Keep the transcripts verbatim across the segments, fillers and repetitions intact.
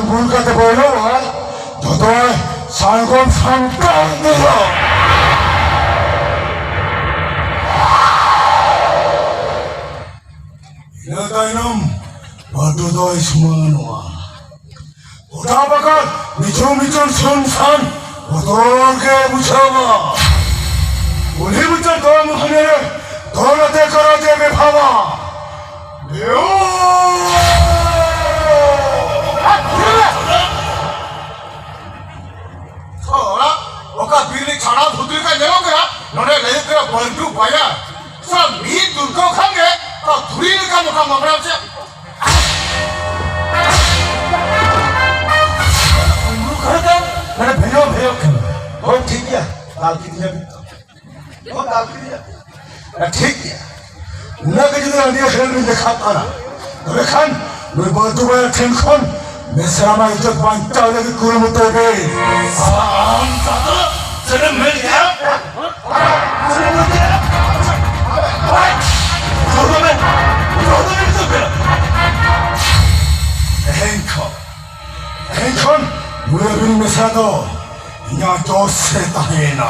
ᱵᱷᱩᱞ ᱠᱟᱛᱮ ᱵᱚᱞᱚᱜᱼᱟ, ᱡᱚᱛᱚ ᱥᱟᱲᱜᱚᱢ ᱥᱟᱱᱛᱟᱲ ᱫᱚ᱾ ᱤᱱᱟᱹ ᱛᱟᱭᱱᱚᱢ ᱵᱟᱹᱴᱩ ᱫᱚᱭ ᱥᱩᱢᱟᱹᱱᱚᱜᱼᱟ᱾ ᱜᱚᱴᱟ ᱯᱟᱠᱟᱲ ᱢᱤᱪᱷᱩ ᱢᱤᱪᱷᱩ ᱥᱩᱱᱥᱟᱱ ᱵᱚᱛᱚᱨ ᱜᱮ ᱵᱩᱡᱷᱟᱹᱣᱟ᱾ ᱠᱩᱞᱦᱤ ᱢᱩᱪᱟᱹᱫ ᱫᱚᱢ ᱦᱟᱱᱮ ᱫᱚᱞ ᱟᱛᱮ ᱠᱟᱨᱟᱛᱮ ᱵᱮᱵᱷᱟᱣᱟ᱾ ᱛᱷᱚᱲᱟ ᱚᱠᱟ ᱵᱤᱨ ᱨᱮ ᱪᱷᱟᱲᱟ ᱵᱷᱩᱛ ᱞᱮᱠᱟ ᱧᱮᱞᱚᱜ ᱠᱟᱱᱟ, ᱱᱚᱰᱮ ᱞᱟᱹᱭᱚᱜ ᱠᱟᱱᱟ ᱵᱟᱹᱨᱰᱩ ᱵᱟᱭᱟ᱾ ᱥᱟᱞᱟ ᱢᱤᱫ ᱫᱩᱨᱜᱟᱹᱣ ᱠᱷᱟᱱ ᱜᱮ ᱛᱚ ᱫᱷᱩᱲᱤ ᱞᱮᱠᱟ ᱢᱚᱴᱟ ᱢᱚᱜᱽᱨᱟ ᱪᱮᱫ? ᱩᱢᱨᱩ ᱠᱷᱟᱱ ᱫᱚ ᱢᱟᱱᱮ ᱵᱷᱮᱡᱚ ᱵᱷᱮᱡᱚ ᱠᱷᱟᱱ᱾ ᱦᱳᱭ, ᱴᱷᱤᱠ ᱜᱮᱭᱟ, ᱫᱟᱞ ᱠᱮᱫᱮᱭᱟ ᱵᱤᱱ ᱛᱚ᱾ ᱦᱳᱭ, ᱫᱟᱞ ᱠᱮᱫᱮᱭᱟ᱾ ᱦᱮᱸ, ᱴᱷᱤᱠ ᱜᱮᱭᱟ᱾ ᱩᱱᱟᱹᱜ ᱜᱮ ᱡᱩᱫᱤ ᱟᱹᱰᱤ ᱟᱹᱠᱷᱨᱤᱧ ᱵᱤᱱ ᱫᱮᱠᱷᱟᱣ ᱠᱟᱱᱟ, ᱛᱚᱵᱮ ᱠᱷᱟᱱ ᱱᱩᱭ ᱵᱟᱹᱨᱰᱩ ᱵᱟᱭᱟ ᱴᱷᱮᱱ ᱠᱷᱚᱱ ᱢᱮᱥᱨᱟᱢᱟ ᱤᱡᱽᱡᱚᱛ ᱵᱟᱧᱪᱟᱣ ᱞᱟᱹᱜᱤᱫ ᱠᱩᱨᱩᱢᱩᱴᱩᱭ ᱵᱤᱱ᱾ ᱟᱢ ᱥᱟᱫᱚ ᱪᱮᱫ ᱮᱢ ᱢᱮᱱ ᱠᱮᱜᱼᱟ? ᱛᱮᱦᱮᱧ ᱠᱷᱚᱱ, ᱛᱮᱦᱮᱧ ᱠᱷᱚᱱ ᱱᱩᱭ ᱟᱹᱵᱤᱱ ᱢᱮᱥᱟ ᱫᱚ ᱤᱧᱟᱜ ᱡᱚᱥ ᱨᱮ ᱛᱟᱦᱮᱸᱭᱮᱱᱟ᱾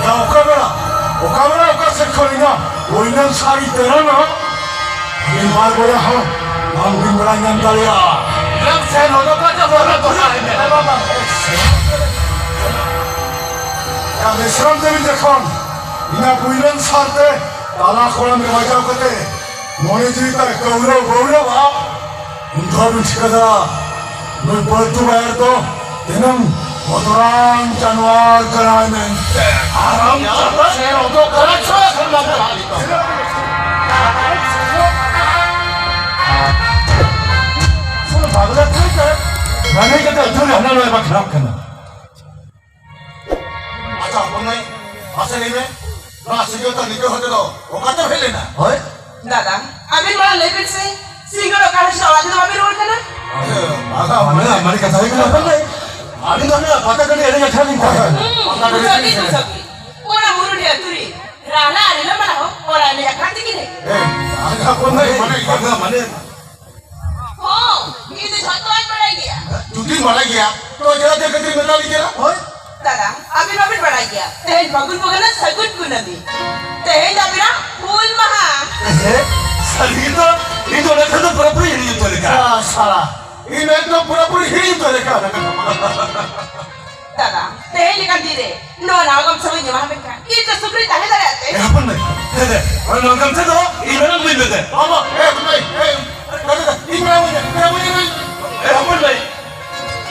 ᱭᱟ, ᱚᱠᱟ ᱵᱮᱲᱟ, ᱚᱠᱟ ᱵᱮᱲᱟ, ᱚᱠᱟ ᱥᱮᱫ ᱠᱷᱚᱱ ᱤᱧᱟᱜ ᱦᱩᱭᱱᱟ ᱥᱟᱹᱨᱤ ᱛᱮᱨᱟᱱᱟ? ᱢᱤᱫ ᱵᱟᱨ ᱵᱚᱭᱦᱟ ᱦᱚᱸ ᱵᱟᱝ ᱵᱤᱱ ᱵᱟᱲᱟᱭ ᱧᱟᱢ ᱫᱟᱲᱮᱭᱟᱜᱼᱟ᱾ ᱥᱮᱱ ᱦᱚᱫᱚ ᱠᱟᱛᱮ ᱦᱚᱨᱚ ᱫᱚᱦᱲᱟᱭ ᱢᱮ᱾ ᱭᱟ, ᱵᱤᱥᱨᱟᱢ ᱫᱮᱵᱤ ᱡᱚᱠᱷᱚᱱ ᱤᱧᱟᱜ ᱵᱩᱭᱞᱟᱹᱱ ᱥᱟᱨᱛᱮ ᱛᱟᱞᱟ ᱠᱚᱲᱟᱢ ᱨᱮ ᱵᱟᱡᱟᱣ ᱠᱟᱛᱮ ᱢᱚᱱᱮ ᱡᱤᱣᱤ ᱛᱟᱭ ᱠᱟᱹᱣᱨᱟᱹ ᱵᱟᱹᱣᱨᱟᱹᱣᱟ, ᱩᱱ ᱫᱚ ᱵᱤᱱ ᱴᱷᱤᱠᱟᱹ ᱫᱟᱲᱮᱭᱟᱜᱼᱟ᱾ ᱱᱩᱭ ᱵᱟᱹᱨᱰᱩ ᱵᱟᱭᱟᱨ ᱫᱚ ᱛᱤᱱᱟᱹᱝ ᱵᱚᱛᱚᱨᱟᱱ ᱡᱟᱱᱣᱟᱨ ᱠᱟᱱᱟᱭ ᱢᱮᱱᱛᱮ᱾ ᱟᱨ ᱟᱢ ᱪᱟᱞᱟᱜ ᱥᱮ ᱚᱰᱚᱠ ᱠᱟᱱᱟ ᱪᱷᱚ ᱥᱮᱨᱢᱟ ᱠᱷᱚᱱ᱾ ᱥᱟᱞᱟ ᱵᱟᱜᱽᱞᱟ ᱠᱩᱲᱤ ᱛᱮ ᱨᱟᱹᱱᱤ ᱠᱟᱛᱮ ᱟᱹᱛᱩ ᱨᱮ ᱦᱟᱱᱟ ᱱᱚᱣᱟ ᱵᱟᱠᱷᱨᱟᱜ ᱠᱟᱱᱟ᱾ ᱟᱪᱪᱷᱟ, ᱦᱚᱯᱚᱱ ᱢᱟᱹᱭ, ᱢᱟᱥᱮ ᱞᱟᱹᱭ ᱢᱮ, ᱱᱚᱣᱟ ᱥᱤᱸᱜᱟᱹ ᱛᱟᱨ ᱱᱤᱠᱟᱹ ᱦᱚᱛᱮ ᱫᱚ ᱚᱠᱟᱛᱮᱢ ᱦᱮᱡ ᱞᱮᱱᱟ? ᱦᱳᱭ᱾ ᱫᱟᱫᱟ, ᱟᱵᱤᱱ ᱢᱟᱲᱟᱝ ᱞᱟᱹᱭ ᱵᱤᱱ ᱥᱮ, ᱥᱤᱸᱜᱟᱹ ᱫᱚ ᱚᱠᱟ ᱨᱮ ᱪᱚ ᱚᱲᱟᱜ ᱛᱮᱫᱚ ᱵᱟᱵᱤᱱ ᱨᱩᱣᱟᱹᱲ ᱠᱟᱱᱟ? ᱮ, ᱵᱟᱝᱟ, ᱢᱟᱱᱮ, ᱢᱟᱱᱮ ᱠᱟᱛᱷᱟ ᱦᱩᱭᱩᱜ ᱠᱟᱱᱟ, ᱦᱚᱯᱚᱱ ᱢᱟᱹᱭ, ᱟᱹᱞᱤᱧ ᱫᱚ ᱚᱱᱟ ᱯᱟᱛᱟ ᱴᱟᱺᱰᱤ ᱮᱱᱮᱡ ᱟᱠᱷᱲᱟ ᱞᱤᱧ ᱛᱟᱦᱮᱸ ᱠᱟᱱᱟ᱾ ᱦᱩᱸ, ᱯᱟᱛᱟ ᱴᱟᱺᱰᱤ ᱵᱩᱡᱷᱟᱹᱣ ᱮᱱᱮᱡ ᱜᱮ, ᱟᱠᱷᱲᱟ᱾ ᱵᱩᱡᱷᱟᱹᱣ ᱜᱮ᱾ ᱚᱱᱟ ᱢᱩᱨᱩᱰᱤ ᱟᱹᱛᱩ ᱨᱮ ᱨᱟᱦᱞᱟ ᱟᱨ ᱨᱤᱞᱟᱹᱢᱟᱞᱟ ᱦᱚᱸ ᱚᱲᱟᱜ ᱮᱱᱮᱡ ᱟᱠᱷᱲᱟ ᱛᱮᱜᱮ ᱨᱮ᱾ ᱮ, ᱵᱟᱝᱟ, ᱦᱚᱯᱚᱱ ᱢᱟᱹᱭ, ᱢᱟᱱᱮ, ᱵᱟᱝᱟ, ᱢᱟᱱᱮ᱾ ᱦᱚᱸ, ᱤᱧ ᱫᱚ ᱡᱷᱚᱛᱚᱣᱟᱜ ᱤᱧ ᱵᱟᱲᱟᱭ ᱜᱮᱭᱟ᱾ ᱡᱩᱫᱤᱢ ᱵᱟᱲᱟᱭ ᱜᱮᱭᱟ, ᱛᱚ ᱪᱮᱫᱟᱜ ᱛᱮ ᱠᱟᱹᱴᱤᱡ ᱢᱮᱛᱟ ᱞᱤᱧ ᱠᱟᱱᱟ? ᱦᱳᱭ᱾ ᱫᱟᱫᱟ, ᱟᱹᱵᱤᱱ ᱢᱟᱵᱤᱱ ᱵᱟᱲᱟᱭ ᱜᱮᱭᱟ, ᱛᱮᱦᱮᱧ ᱯᱷᱟᱹᱜᱩᱱ ᱵᱚᱸᱜᱟ ᱨᱮᱱᱟᱜ ᱥᱟᱹᱜᱩᱱ ᱠᱩᱱᱟᱹᱢᱤ᱾ ᱛᱮᱦᱮᱧ ᱫᱚ ᱟᱹᱵᱤᱱᱟᱜ ᱦᱩᱞ ᱢᱟᱦᱟ᱾ ᱦᱮᱸ? ᱥᱟᱹᱨᱤ ᱜᱮ ᱛᱚ, ᱤᱧ ᱫᱚ ᱚᱱᱟ ᱠᱷᱚᱱ ᱫᱚ ᱯᱩᱨᱟᱹᱯᱩᱨᱤ ᱦᱤᱲᱤᱧ ᱩᱛᱟᱹᱨ ᱟᱠᱟᱫ᱾ ᱥᱟ-, ᱥᱟᱞᱟ, ᱤᱧ ᱮᱠᱫᱚᱢ ᱯᱩᱨᱟᱹᱯᱩᱨᱤ ᱦᱤᱲᱤᱧ ᱩᱛᱟᱹᱨ ᱟᱠᱟᱫ᱾ ᱫᱟᱫᱟ, ᱛᱮᱦᱮᱧ ᱞᱮᱠᱟᱱ ᱫᱤᱱ ᱨᱮ ᱱᱚᱣᱟ ᱱᱟᱣᱟ ᱜᱟᱢᱪᱷᱟ ᱵᱟᱹᱧ ᱮᱢᱟᱢ ᱠᱷᱟᱱ ᱤᱧ ᱫᱚ ᱥᱩᱠ ᱨᱤᱧ ᱛᱟᱦᱮᱸ ᱫᱟᱲᱮᱭᱟᱜ ᱛᱮ? ᱮ, ᱦᱚᱯᱚᱱ ᱢᱟᱹᱭ, ᱫᱮ, ᱫᱮ, ᱚᱱᱟ ᱱᱟᱣᱟ ᱜᱟᱢᱪᱷᱟ ᱫᱚ ᱤᱧ ᱢᱮᱨᱚᱢ ᱤᱢᱟᱹᱧ ᱢᱮ ᱫᱮ᱾ ᱵᱟᱵᱟ, ᱮ, ᱦᱚᱯᱚᱱ ᱢᱟᱹᱭ, ᱮ, ᱫᱮ, ᱫᱮ, ᱤᱧ ᱢᱮᱨᱚᱢ ᱤᱢᱟᱹᱧ ᱢᱮ, ᱢᱮᱨᱚᱢ ᱤᱢᱟᱹᱧ ᱢᱮ᱾ ᱮ, ᱦᱚᱯᱚᱱ ᱢᱟᱹᱭ,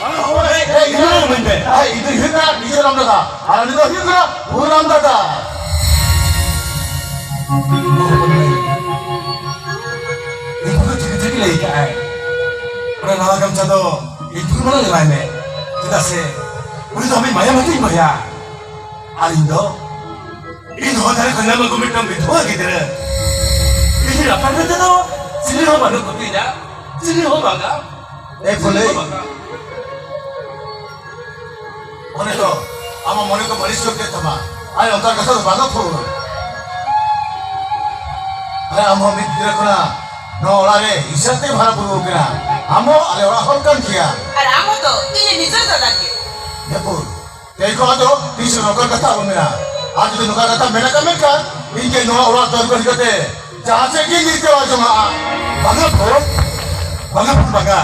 ᱵᱟᱝ, ᱦᱚᱯᱚᱱ ᱢᱟᱹᱭ, ᱮ, ᱤᱧ ᱢᱮᱨᱚᱢ ᱤᱢᱟᱹᱧ ᱢᱮ᱾ ᱮ, ᱤᱧ ᱫᱚ ᱦᱩᱭᱩᱜ ᱠᱟᱱᱟ ᱱᱤᱡᱮᱨᱟᱢ ᱫᱟᱫᱟ, ᱟᱨ ᱩᱱᱤ ᱫᱚ ᱦᱩᱭᱩᱜ ᱠᱟᱱᱟ ᱵᱷᱩᱨᱟᱢ ᱫᱟᱫᱟ᱾ ᱤᱧ ᱫᱚ ᱴᱷᱤᱠ, ᱴᱷᱤᱠ ᱞᱟᱹᱭ ᱠᱟᱜᱼᱟᱭ᱾ ᱚᱱᱟ ᱱᱟᱣᱟ ᱜᱟᱢᱪᱷᱟ ᱫᱚ ᱤᱧ ᱵᱷᱩᱨ ᱢᱟᱲᱟᱝ ᱮᱢᱟᱭ ᱢᱮ, ᱪᱮᱫᱟᱜ ᱥᱮ ᱩᱱᱤ ᱫᱚ ᱟᱢᱤᱡ ᱢᱟᱭᱟᱢ ᱦᱟᱹᱴᱤᱧ ᱵᱚᱭᱦᱟ᱾ ᱟᱨ ᱤᱧ ᱫᱚ, ᱤᱧ ᱦᱚᱸ ᱫᱟᱨᱮ ᱠᱷᱚᱱ ᱧᱟᱢ ᱟᱹᱜᱩ ᱢᱤᱫᱴᱟᱝ ᱵᱤᱫᱷᱚᱵᱟ ᱜᱤᱫᱽᱨᱟᱹ᱾ ᱤᱧ ᱨᱟᱯᱟᱜ ᱢᱮᱱᱛᱮ ᱫᱚ ᱪᱤᱞᱤ ᱦᱚᱸ ᱵᱟᱹᱱᱩᱜ ᱠᱚᱛᱤᱧᱟ, ᱪᱤᱞᱤ ᱦᱚᱸ ᱵᱟᱝᱟ᱾ ᱮ ᱯᱷᱩᱞᱟᱹᱭ, ᱪᱤᱞᱤ ᱦᱚᱸ ᱵᱟᱝᱟ᱾ ᱢᱚᱱᱮ ᱫᱚ, ᱟᱢᱟᱜ ᱢᱚᱱᱮ ᱠᱚ ᱵᱟᱹᱲᱤᱡ ᱦᱚᱪᱚ ᱠᱮᱫ ᱛᱟᱢᱟ᱾ ᱟᱨ ᱚᱱᱠᱟ ᱠᱟᱛᱷᱟ ᱫᱚ ᱵᱟᱝᱟ ᱯᱷᱩᱞ᱾ ᱟᱨ ᱟᱢ ᱦᱚᱸ ᱢᱤᱫ ᱜᱤᱫᱽᱨᱟᱹ ᱠᱷᱚᱱᱟᱜ ᱱᱚᱣᱟ ᱚᱲᱟᱜ ᱨᱮ ᱤᱥᱟᱹᱨ ᱛᱮ ᱦᱟᱨᱟ ᱵᱩᱨᱩ ᱟᱠᱟᱱᱟ᱾ ᱟᱢ ᱦᱚᱸ ᱟᱞᱮ ᱚᱲᱟᱜ ᱦᱚᱲ ᱠᱟᱱ ᱜᱮᱭᱟ᱾ ᱟᱨ ᱟᱢ ᱦᱚᱸᱛᱚ ᱤᱧ ᱱᱤᱡᱮᱨ ᱫᱟᱫᱟ ᱜᱮ᱾ ᱮ ᱯᱷᱩᱞ, ᱛᱮᱦᱮᱧ ᱠᱷᱚᱱ ᱫᱚ ᱛᱤᱥ ᱦᱚᱸ ᱱᱚᱝᱠᱟᱱ ᱠᱟᱛᱷᱟ ᱟᱞᱚᱢ ᱢᱮᱱᱟ᱾ ᱟᱨ ᱡᱩᱫᱤ ᱱᱚᱝᱠᱟᱱ ᱠᱟᱛᱷᱟ ᱢᱮᱱᱟᱜ ᱠᱟᱜ ᱢᱮᱱᱠᱷᱟᱱ, ᱤᱧ ᱜᱮ ᱱᱚᱣᱟ ᱚᱲᱟᱜ ᱫᱚᱨ ᱵᱟᱹᱜᱤ ᱠᱟᱛᱮ ᱡᱟᱦᱟᱸ ᱥᱮᱫ ᱜᱤᱧ ᱧᱤᱨ ᱪᱟᱞᱟᱣ ᱡᱚᱝᱟᱜᱼᱟ᱾ ᱵᱟᱝᱟ ᱯᱷᱩᱞ, ᱵᱟᱝᱟ ᱯᱷᱩᱞ, ᱵᱟᱝᱟ᱾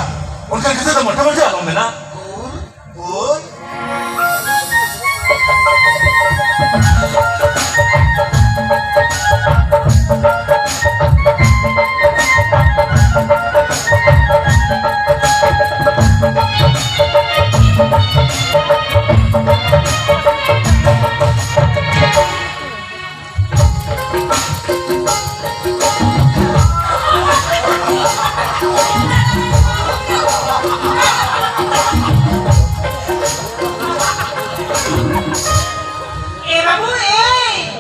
ᱚᱱᱠᱟᱱ ᱠᱟᱛᱷᱟ ᱫᱚ ᱢᱚᱴᱟ ᱢᱚᱴᱟ ᱟᱞᱚᱢ ᱢᱮᱱᱟ᱾ ᱯᱷᱩᱞ, ᱯᱷᱩᱞ᱾ ᱮ ᱵᱟᱹᱵᱩ, ᱮᱭ!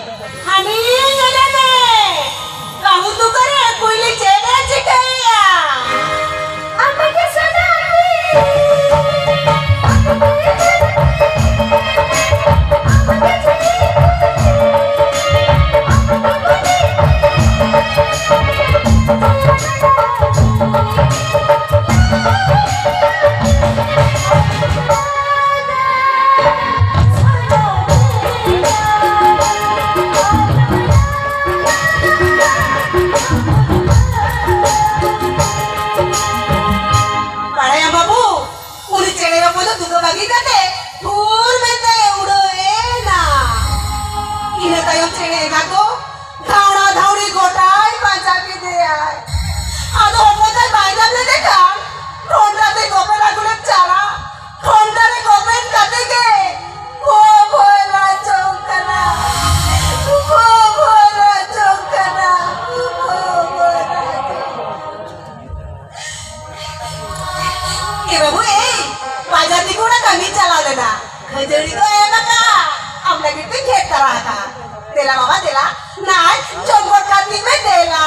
ᱪᱮᱬᱮ ᱦᱚᱯᱚᱱ ᱫᱚ ᱛᱩᱠᱟᱹ ᱵᱟᱹᱜᱤ ᱠᱟᱛᱮ ᱯᱷᱩᱨ ᱢᱮᱱᱛᱮ ᱩᱰᱟᱹᱣ ᱮᱱᱟ᱾ ᱤᱱᱟᱹ ᱛᱟᱭᱚᱢ ᱪᱮᱬᱮ ᱮᱸᱜᱟ ᱫᱚ ᱫᱷᱟᱣᱲᱟ ᱫᱷᱟᱣᱲᱤ ᱜᱚᱴᱟᱭ ᱯᱟᱸᱡᱟ ᱠᱮᱫᱮᱭᱟᱭ᱾ ᱟᱫᱚ ᱦᱚᱯᱚᱱ ᱛᱟᱭ ᱵᱟᱭ ᱧᱟᱢ ᱞᱮᱫᱮ ᱠᱷᱟᱱ ᱴᱷᱚᱱᱴᱟ ᱛᱮ ᱜᱚᱵᱮᱞ ᱟᱹᱜᱩ ᱞᱮᱫ ᱪᱟᱨᱟ ᱴᱷᱚᱱᱴᱟ ᱨᱮ ᱜᱚᱵᱮᱞ ᱠᱟᱛᱮ ᱜᱮ ᱵᱷᱚ ᱵᱷᱚᱭ ᱨᱟᱡᱽ ᱡᱚᱝ ᱠᱟᱱᱟ᱾ ᱵᱷᱚ ᱵᱷᱚᱭ ᱨᱟᱡᱽ ᱡᱚᱝ ᱠᱟᱱᱟ᱾ ᱵᱷᱚ ᱵᱷᱚᱭ ᱨᱟᱡᱽ ᱡᱚᱝ ᱠᱟᱱᱟ᱾ ᱮ ᱵᱟᱹᱵᱩ, ᱮᱭ, ᱵᱟᱡᱟᱨ ᱫᱤᱠᱩ ᱚᱲᱟᱜ ᱠᱟᱹᱢᱤ ᱪᱟᱞᱟᱣ ᱞᱮᱱᱟ᱾ ᱠᱷᱟᱹᱡᱟᱹᱲᱤ ᱠᱚ ᱮᱢ ᱟᱠᱟᱫ᱾ ᱟᱢ ᱞᱟᱹᱜᱤᱫ ᱛᱮ ᱜᱷᱮᱴ ᱛᱟᱨᱟ ᱟᱠᱟᱫ᱾ ᱫᱮᱞᱟ ᱵᱟᱵᱟ, ᱫᱮᱞᱟ, ᱱᱟᱭ, ᱡᱚᱢ ᱜᱚᱫ ᱠᱟᱜ ᱛᱤᱧ ᱢᱮ, ᱫᱮᱞᱟ᱾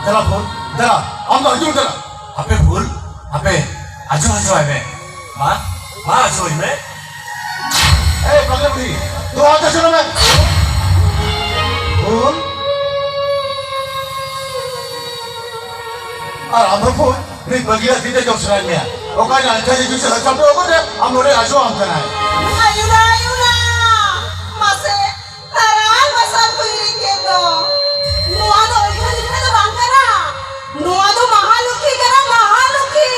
ᱫᱮᱞᱟ ᱯᱷᱩᱞ, ᱫᱮᱞᱟ, ᱟᱢ ᱫᱚ ᱦᱤᱡᱩᱜ ᱢᱮ, ᱫᱮᱞᱟ᱾ ᱦᱟᱯᱮ ᱯᱷᱩᱞ, ᱦᱟᱯᱮ, ᱟᱡᱚᱢ ᱦᱚᱪᱚᱣᱟᱭ ᱢᱮ᱾ ᱢᱟ, ᱢᱟ ᱟᱡᱚᱢ ᱢᱮ᱾ ᱮᱭ ᱯᱟᱜᱽᱞᱟ ᱵᱩᱲᱦᱤ, ᱛᱚᱣᱟ ᱫᱚ ᱪᱚᱞᱚ ᱢᱮ᱾ ᱯᱷᱩᱞ᱾ ᱟᱨ ᱟᱢ ᱦᱚᱸ ᱯᱷᱩᱞ, ᱱᱩᱭ ᱯᱟᱹᱜᱤᱞᱟᱜ ᱛᱤ ᱛᱮ ᱡᱚᱢ ᱥᱟᱱᱟᱭᱮᱫ ᱢᱮᱭᱟ᱾ ᱚᱠᱟ ᱨᱮ ᱟᱡ ᱡᱩ ᱪᱟᱞᱟᱜ ᱪᱟᱯᱮ ᱚᱠᱚᱭ ᱨᱮ ᱟᱢ ᱱᱚᱰᱮ ᱟᱡᱚ ᱟᱢ ᱠᱟᱱᱟᱭ᱾ ᱟᱭᱩᱨᱟ, ᱟᱭᱩᱨᱟ, ᱢᱟᱥᱮ, ᱛᱟᱨᱟᱞ ᱵᱟᱥᱟᱞ ᱠᱚ ᱦᱤᱲᱤᱧ ᱠᱮᱫ ᱫᱚ᱾ ᱱᱚᱣᱟ ᱫᱚ ᱟᱹᱭᱴᱷᱟᱹ ᱫᱤᱠᱷᱟᱹ ᱫᱚ ᱵᱟᱝ ᱠᱟᱱᱟ, ᱱᱚᱣᱟ ᱫᱚ ᱢᱟᱦᱟᱞᱚᱠᱠᱷᱤ ᱠᱟᱱᱟ, ᱢᱟᱦᱟᱞᱚᱠᱠᱷᱤ᱾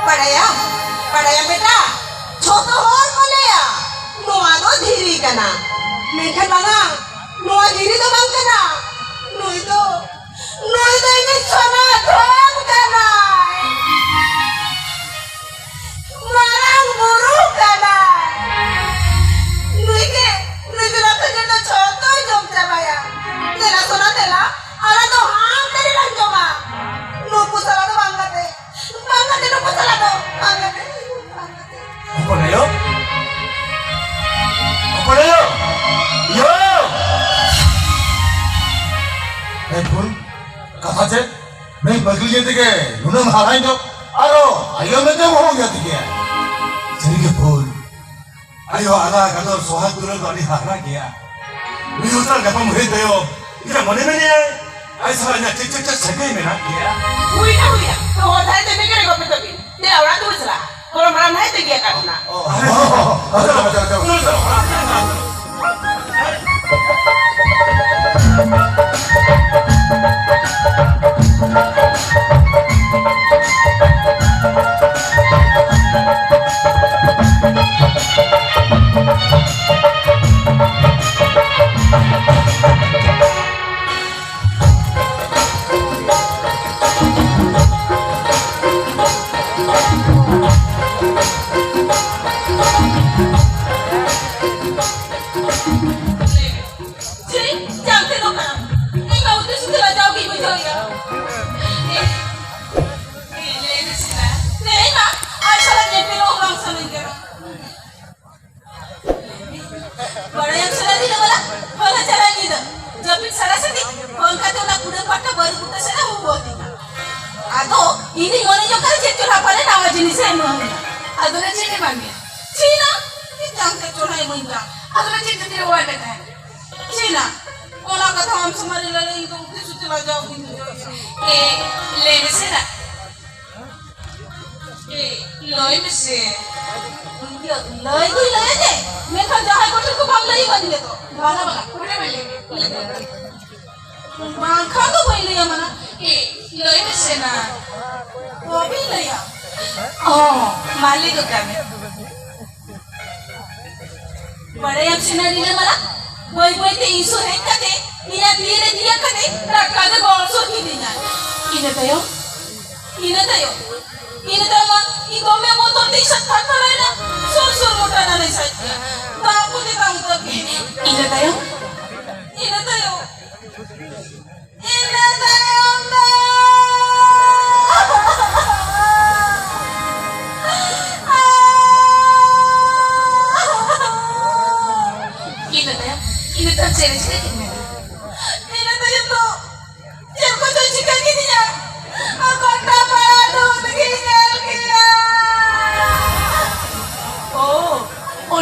ᱵᱟᱲᱟᱭᱟᱢ, ᱵᱟᱲᱟᱭᱟᱢ ᱵᱮᱴᱟ, ᱡᱷᱚᱛᱚ ᱦᱚᱲ ᱠᱚ ᱞᱟᱹᱭᱟ ᱱᱚᱣᱟ ᱫᱚ ᱫᱷᱤᱨᱤ ᱠᱟᱱᱟ, ᱢᱮᱱᱠᱷᱟᱱ ᱵᱟᱝᱟ, ᱱᱚᱣᱟ ᱫᱷᱤᱨᱤ ᱫᱚ ᱵᱟᱝ ᱠᱟᱱᱟ, ᱱᱩᱭ ᱫᱚ, ᱱᱩᱭ ᱫᱚ ᱤᱧᱤᱡ ᱥᱚᱱᱟ ᱫᱷᱚᱱ ᱠᱟᱱᱟᱭ᱾ ᱢᱟᱨᱟᱝ ᱵᱩᱨᱩ ᱠᱟᱱᱟᱭ᱾ ᱱᱩᱭ ᱜᱮ, ᱱᱩᱭ ᱜᱮ ᱱᱚᱣᱟ ᱠᱷᱟᱹᱡᱟᱹᱲᱤ ᱫᱚ ᱡᱷᱚᱛᱚᱭ ᱡᱚᱢ ᱪᱟᱵᱟᱭᱟ᱾ ᱫᱮᱞᱟ ᱥᱚᱱᱟ, ᱫᱮᱞᱟ, ᱟᱞᱟᱝ ᱫᱚ ᱦᱟᱱᱛᱮ ᱨᱮᱞᱟᱝ ᱡᱚᱢᱟ᱾ ᱱᱩᱠᱩ ᱠᱟᱛᱷᱟ ᱪᱮᱫ? ᱢᱤᱫ ᱯᱟᱹᱜᱽᱞᱤ ᱧᱮᱞ ᱛᱮᱜᱮ ᱱᱩᱱᱟᱹᱢ ᱦᱟᱦᱟᱲᱟᱧ ᱫᱚ, ᱟᱨᱚ ᱟᱭᱳ ᱢᱮᱱᱛᱮᱢ ᱦᱚᱦᱚ ᱜᱮᱭᱟ ᱛᱮᱜᱮ᱾ ᱥᱟᱹᱨᱤᱜᱮ ᱵᱷᱩᱞ᱾ ᱟᱭᱳ ᱟᱞᱟᱝ ᱜᱟᱫᱚᱨ ᱥᱚᱦᱟᱜ ᱫᱩᱞᱟᱹᱲ ᱫᱚ ᱟᱹᱰᱤ ᱦᱟᱦᱟᱲᱟ ᱜᱮᱭᱟ᱾ ᱩᱱᱤ ᱩᱛᱟᱹᱨ ᱧᱟᱯᱟᱢ ᱦᱩᱭ ᱛᱟᱭᱚᱢ, ᱤᱧᱟᱹᱜ ᱢᱚᱱᱮ ᱢᱮᱱᱮᱭᱟᱭ, ᱟᱡ ᱥᱟᱞᱟᱜ ᱤᱧᱟᱹᱜ ᱪᱮᱫ ᱪᱮᱫ ᱪᱮᱫ ᱥᱟᱹᱜᱟᱹᱭ ᱢᱮᱱᱟᱜ ᱜᱮᱭᱟ᱾ ᱦᱩᱭᱱᱟ, ᱦᱩᱭᱱᱟ᱾ ᱛᱚ, ᱚᱱᱟ ᱫᱷᱟᱨᱮ ᱛᱮ ᱢᱮ ᱠᱟᱹᱴᱤᱡ ᱜᱚᱯᱮ ᱛᱟᱹᱵᱤᱱ᱾ ᱫᱮᱞᱟ, ᱚᱲᱟᱜ ᱛᱮᱵᱚᱱ ᱪᱟᱞᱟᱜᱼᱟ᱾ ᱵᱚᱨᱚᱝ ᱢᱟᱲᱟᱝ ᱱᱟᱦᱮᱞ ᱛᱮ ᱜᱮᱫ ᱠᱟᱜ ᱠᱟᱱᱟ᱾ ᱚ, ᱚ, ᱚ, ᱚ, ᱪᱚᱞᱚ, ᱪᱚᱞᱚ, ᱪᱚᱞᱚ᱾ ᱪᱤᱞᱤ? ᱡᱟᱝ ᱛᱮᱫᱚ ᱠᱟᱱᱟᱢ᱾ ᱤᱧ ᱢᱟ ᱩᱛᱤ ᱥᱩᱛᱤ ᱞᱟᱡᱟᱣ ᱜᱤᱧ ᱵᱩᱡᱷᱟᱹᱣᱮᱫᱼᱟ᱾ ᱮ, ᱮ, ᱞᱟᱹᱭ ᱢᱮᱥᱮ ᱱᱟ᱾ ᱛᱮᱦᱮᱧ ᱢᱟ ᱟᱡ ᱥᱟᱞᱟᱜ ᱧᱮᱯᱮᱞᱚᱜ ᱦᱚᱸ ᱵᱟᱝ ᱥᱟᱱᱟᱧ ᱠᱟᱱᱟ᱾ ᱵᱟᱲᱟᱭᱟᱢ ᱥᱮ ᱱᱟ ᱨᱤᱞᱟᱹᱢᱟᱞᱟ, ᱦᱚᱞᱟ ᱪᱟᱞᱟᱣ ᱧᱤᱫᱟᱹ ᱡᱟᱹᱯᱤᱫ ᱥᱟᱨᱟ ᱥᱟᱺᱰᱤ ᱯᱷᱳᱱ ᱠᱟᱛᱮ ᱚᱱᱟ ᱠᱩᱰᱟᱹᱢ ᱯᱟᱦᱴᱟ ᱵᱟᱹᱨᱩ ᱵᱩᱴᱟᱹ ᱥᱮᱫ ᱮ ᱦᱚᱦᱚ ᱟᱹᱫᱤᱧᱟ᱾ ᱟᱫᱚ ᱤᱧᱤᱧ ᱢᱚᱱᱮ ᱡᱚᱝ ᱠᱟᱱᱟ ᱪᱮᱫ ᱪᱚ ᱱᱟᱯᱟᱭ ᱱᱟᱣᱟ ᱡᱤᱱᱤᱥ ᱮ ᱮᱢᱟᱣᱟᱹᱧᱟ᱾ ᱟᱫᱚ ᱱᱟ ᱪᱮᱫ ᱮ ᱮᱢᱟᱫ ᱢᱮᱭᱟ? ᱪᱮᱫ ᱱᱟ? ᱪᱮᱫ ᱪᱟᱝ ᱛᱮ ᱪᱚ ᱱᱟ ᱮᱢᱟᱹᱧ ᱠᱟᱱ? ᱟᱫᱚ ᱱᱟ ᱪᱮᱫ ᱠᱷᱟᱹᱛᱤᱨ ᱮ ᱦᱚᱦᱚᱣᱟᱫ ᱢᱮ ᱛᱟᱦᱮᱸᱫ? ᱪᱮᱫ ᱱᱟ? ᱚᱱᱟ ᱠᱟᱛᱷᱟ ᱟᱢ ᱥᱟᱢᱟᱝ ᱨᱮ ᱞᱟᱹᱭ ᱤᱧ ᱫᱚ ᱩᱛᱤ ᱥᱩᱛᱤ ᱞᱟᱡᱟᱣ ᱜᱤᱧ ᱵᱩᱡᱷᱟᱹᱣᱮᱫᱼᱟ᱾ ᱮ, ᱞᱟᱹᱭ ᱢᱮᱥᱮ ᱱᱟ᱾ ᱮ, ᱞᱟᱹᱭ ᱢᱮᱥᱮ᱾ ᱤᱭᱟᱹ, ᱞᱟᱹᱭ ᱫᱚᱧ ᱞᱟᱹᱭᱟ ᱡᱮ, ᱢᱮᱱᱠᱷᱟᱱ ᱡᱟᱦᱟᱸᱭ ᱠᱚᱴᱷᱮᱱ ᱠᱚ ᱵᱟᱢ ᱞᱟᱹᱭ ᱟᱠᱟᱫᱤᱧᱟ ᱛᱚ᱾ ᱵᱟᱝᱟ, ᱵᱟᱝᱟ, ᱠᱚᱴᱷᱮᱱ ᱵᱟᱹᱧ ᱞᱟᱹᱭ ᱟᱠᱟᱫ᱾ ᱵᱟᱝᱠᱷᱟᱱ ᱫᱚ ᱵᱟᱹᱧ ᱞᱟᱹᱭᱟᱢᱟ ᱱᱟ᱾ ᱮ, ᱞᱟᱹᱭ ᱢᱮᱥᱮ ᱱᱟ᱾ ᱵᱟᱹᱧ ᱞᱟᱹᱭᱟ᱾ ᱚ, ᱢᱟ ᱞᱟᱹᱭ ᱜᱚᱫ ᱠᱟᱜ ᱢᱮ᱾ ᱵᱟᱲᱟᱭᱟᱢ ᱥᱮ ᱱᱟ ᱨᱤᱞᱟᱹᱢᱟᱞᱟ, ᱵᱟᱹᱭ ᱵᱟᱹᱭ ᱛᱮ ᱤᱧ ᱥᱩᱨ ᱦᱮᱡ ᱠᱟᱛᱮ, ᱤᱧᱟᱜ ᱛᱤ ᱨᱮ ᱛᱤ ᱮᱢ ᱠᱟᱛᱮ, ᱴᱟᱴᱠᱟ ᱜᱮ ᱜᱚᱲ ᱥᱩᱨ ᱠᱤᱫᱤᱧᱟᱭ᱾ ᱤᱱᱟᱹ ᱛᱟᱭᱚᱢ, ᱤᱱᱟᱹ ᱛᱟᱭᱚᱢ, ᱤᱱᱟᱹ ᱛᱟᱭᱚᱢ ᱢᱟ ᱤᱧ ᱫᱚᱢᱮ ᱵᱚᱛᱚᱨ ᱛᱮ ᱤᱧ ᱥᱟᱛ ᱯᱷᱟᱛ ᱯᱷᱟᱨᱟᱭᱮᱱᱟ᱾ ᱥᱩᱨ ᱥᱩᱨ ᱢᱚᱴᱟ ᱱᱟᱱᱮ ᱥᱟᱡ ᱠᱮᱫᱟ᱾ ᱫᱟᱜ ᱠᱚ ᱛᱮᱛᱟᱝ ᱩᱛᱟᱹᱨ ᱠᱤᱫᱤᱧᱟ᱾ ᱤᱱᱟᱹ ᱛᱟᱭᱚᱢ, ᱤᱱᱟᱹ ᱛᱟᱭᱚᱢ, ᱤᱱᱟᱹ ᱛᱟᱭᱚᱢ ᱫᱚ ᱤᱱᱟᱹ ᱛᱟᱭᱚᱢ, ᱤᱱᱟᱹ ᱛᱟᱭᱚᱢ ᱪᱮᱫ ᱮ ᱪᱤᱠᱟᱹ ᱠᱮᱫ ᱢᱮᱭᱟ? ᱤᱱᱟᱹ ᱛᱟᱭᱚᱢ ᱫᱚ ᱪᱮᱫ ᱠᱚᱪᱚᱭ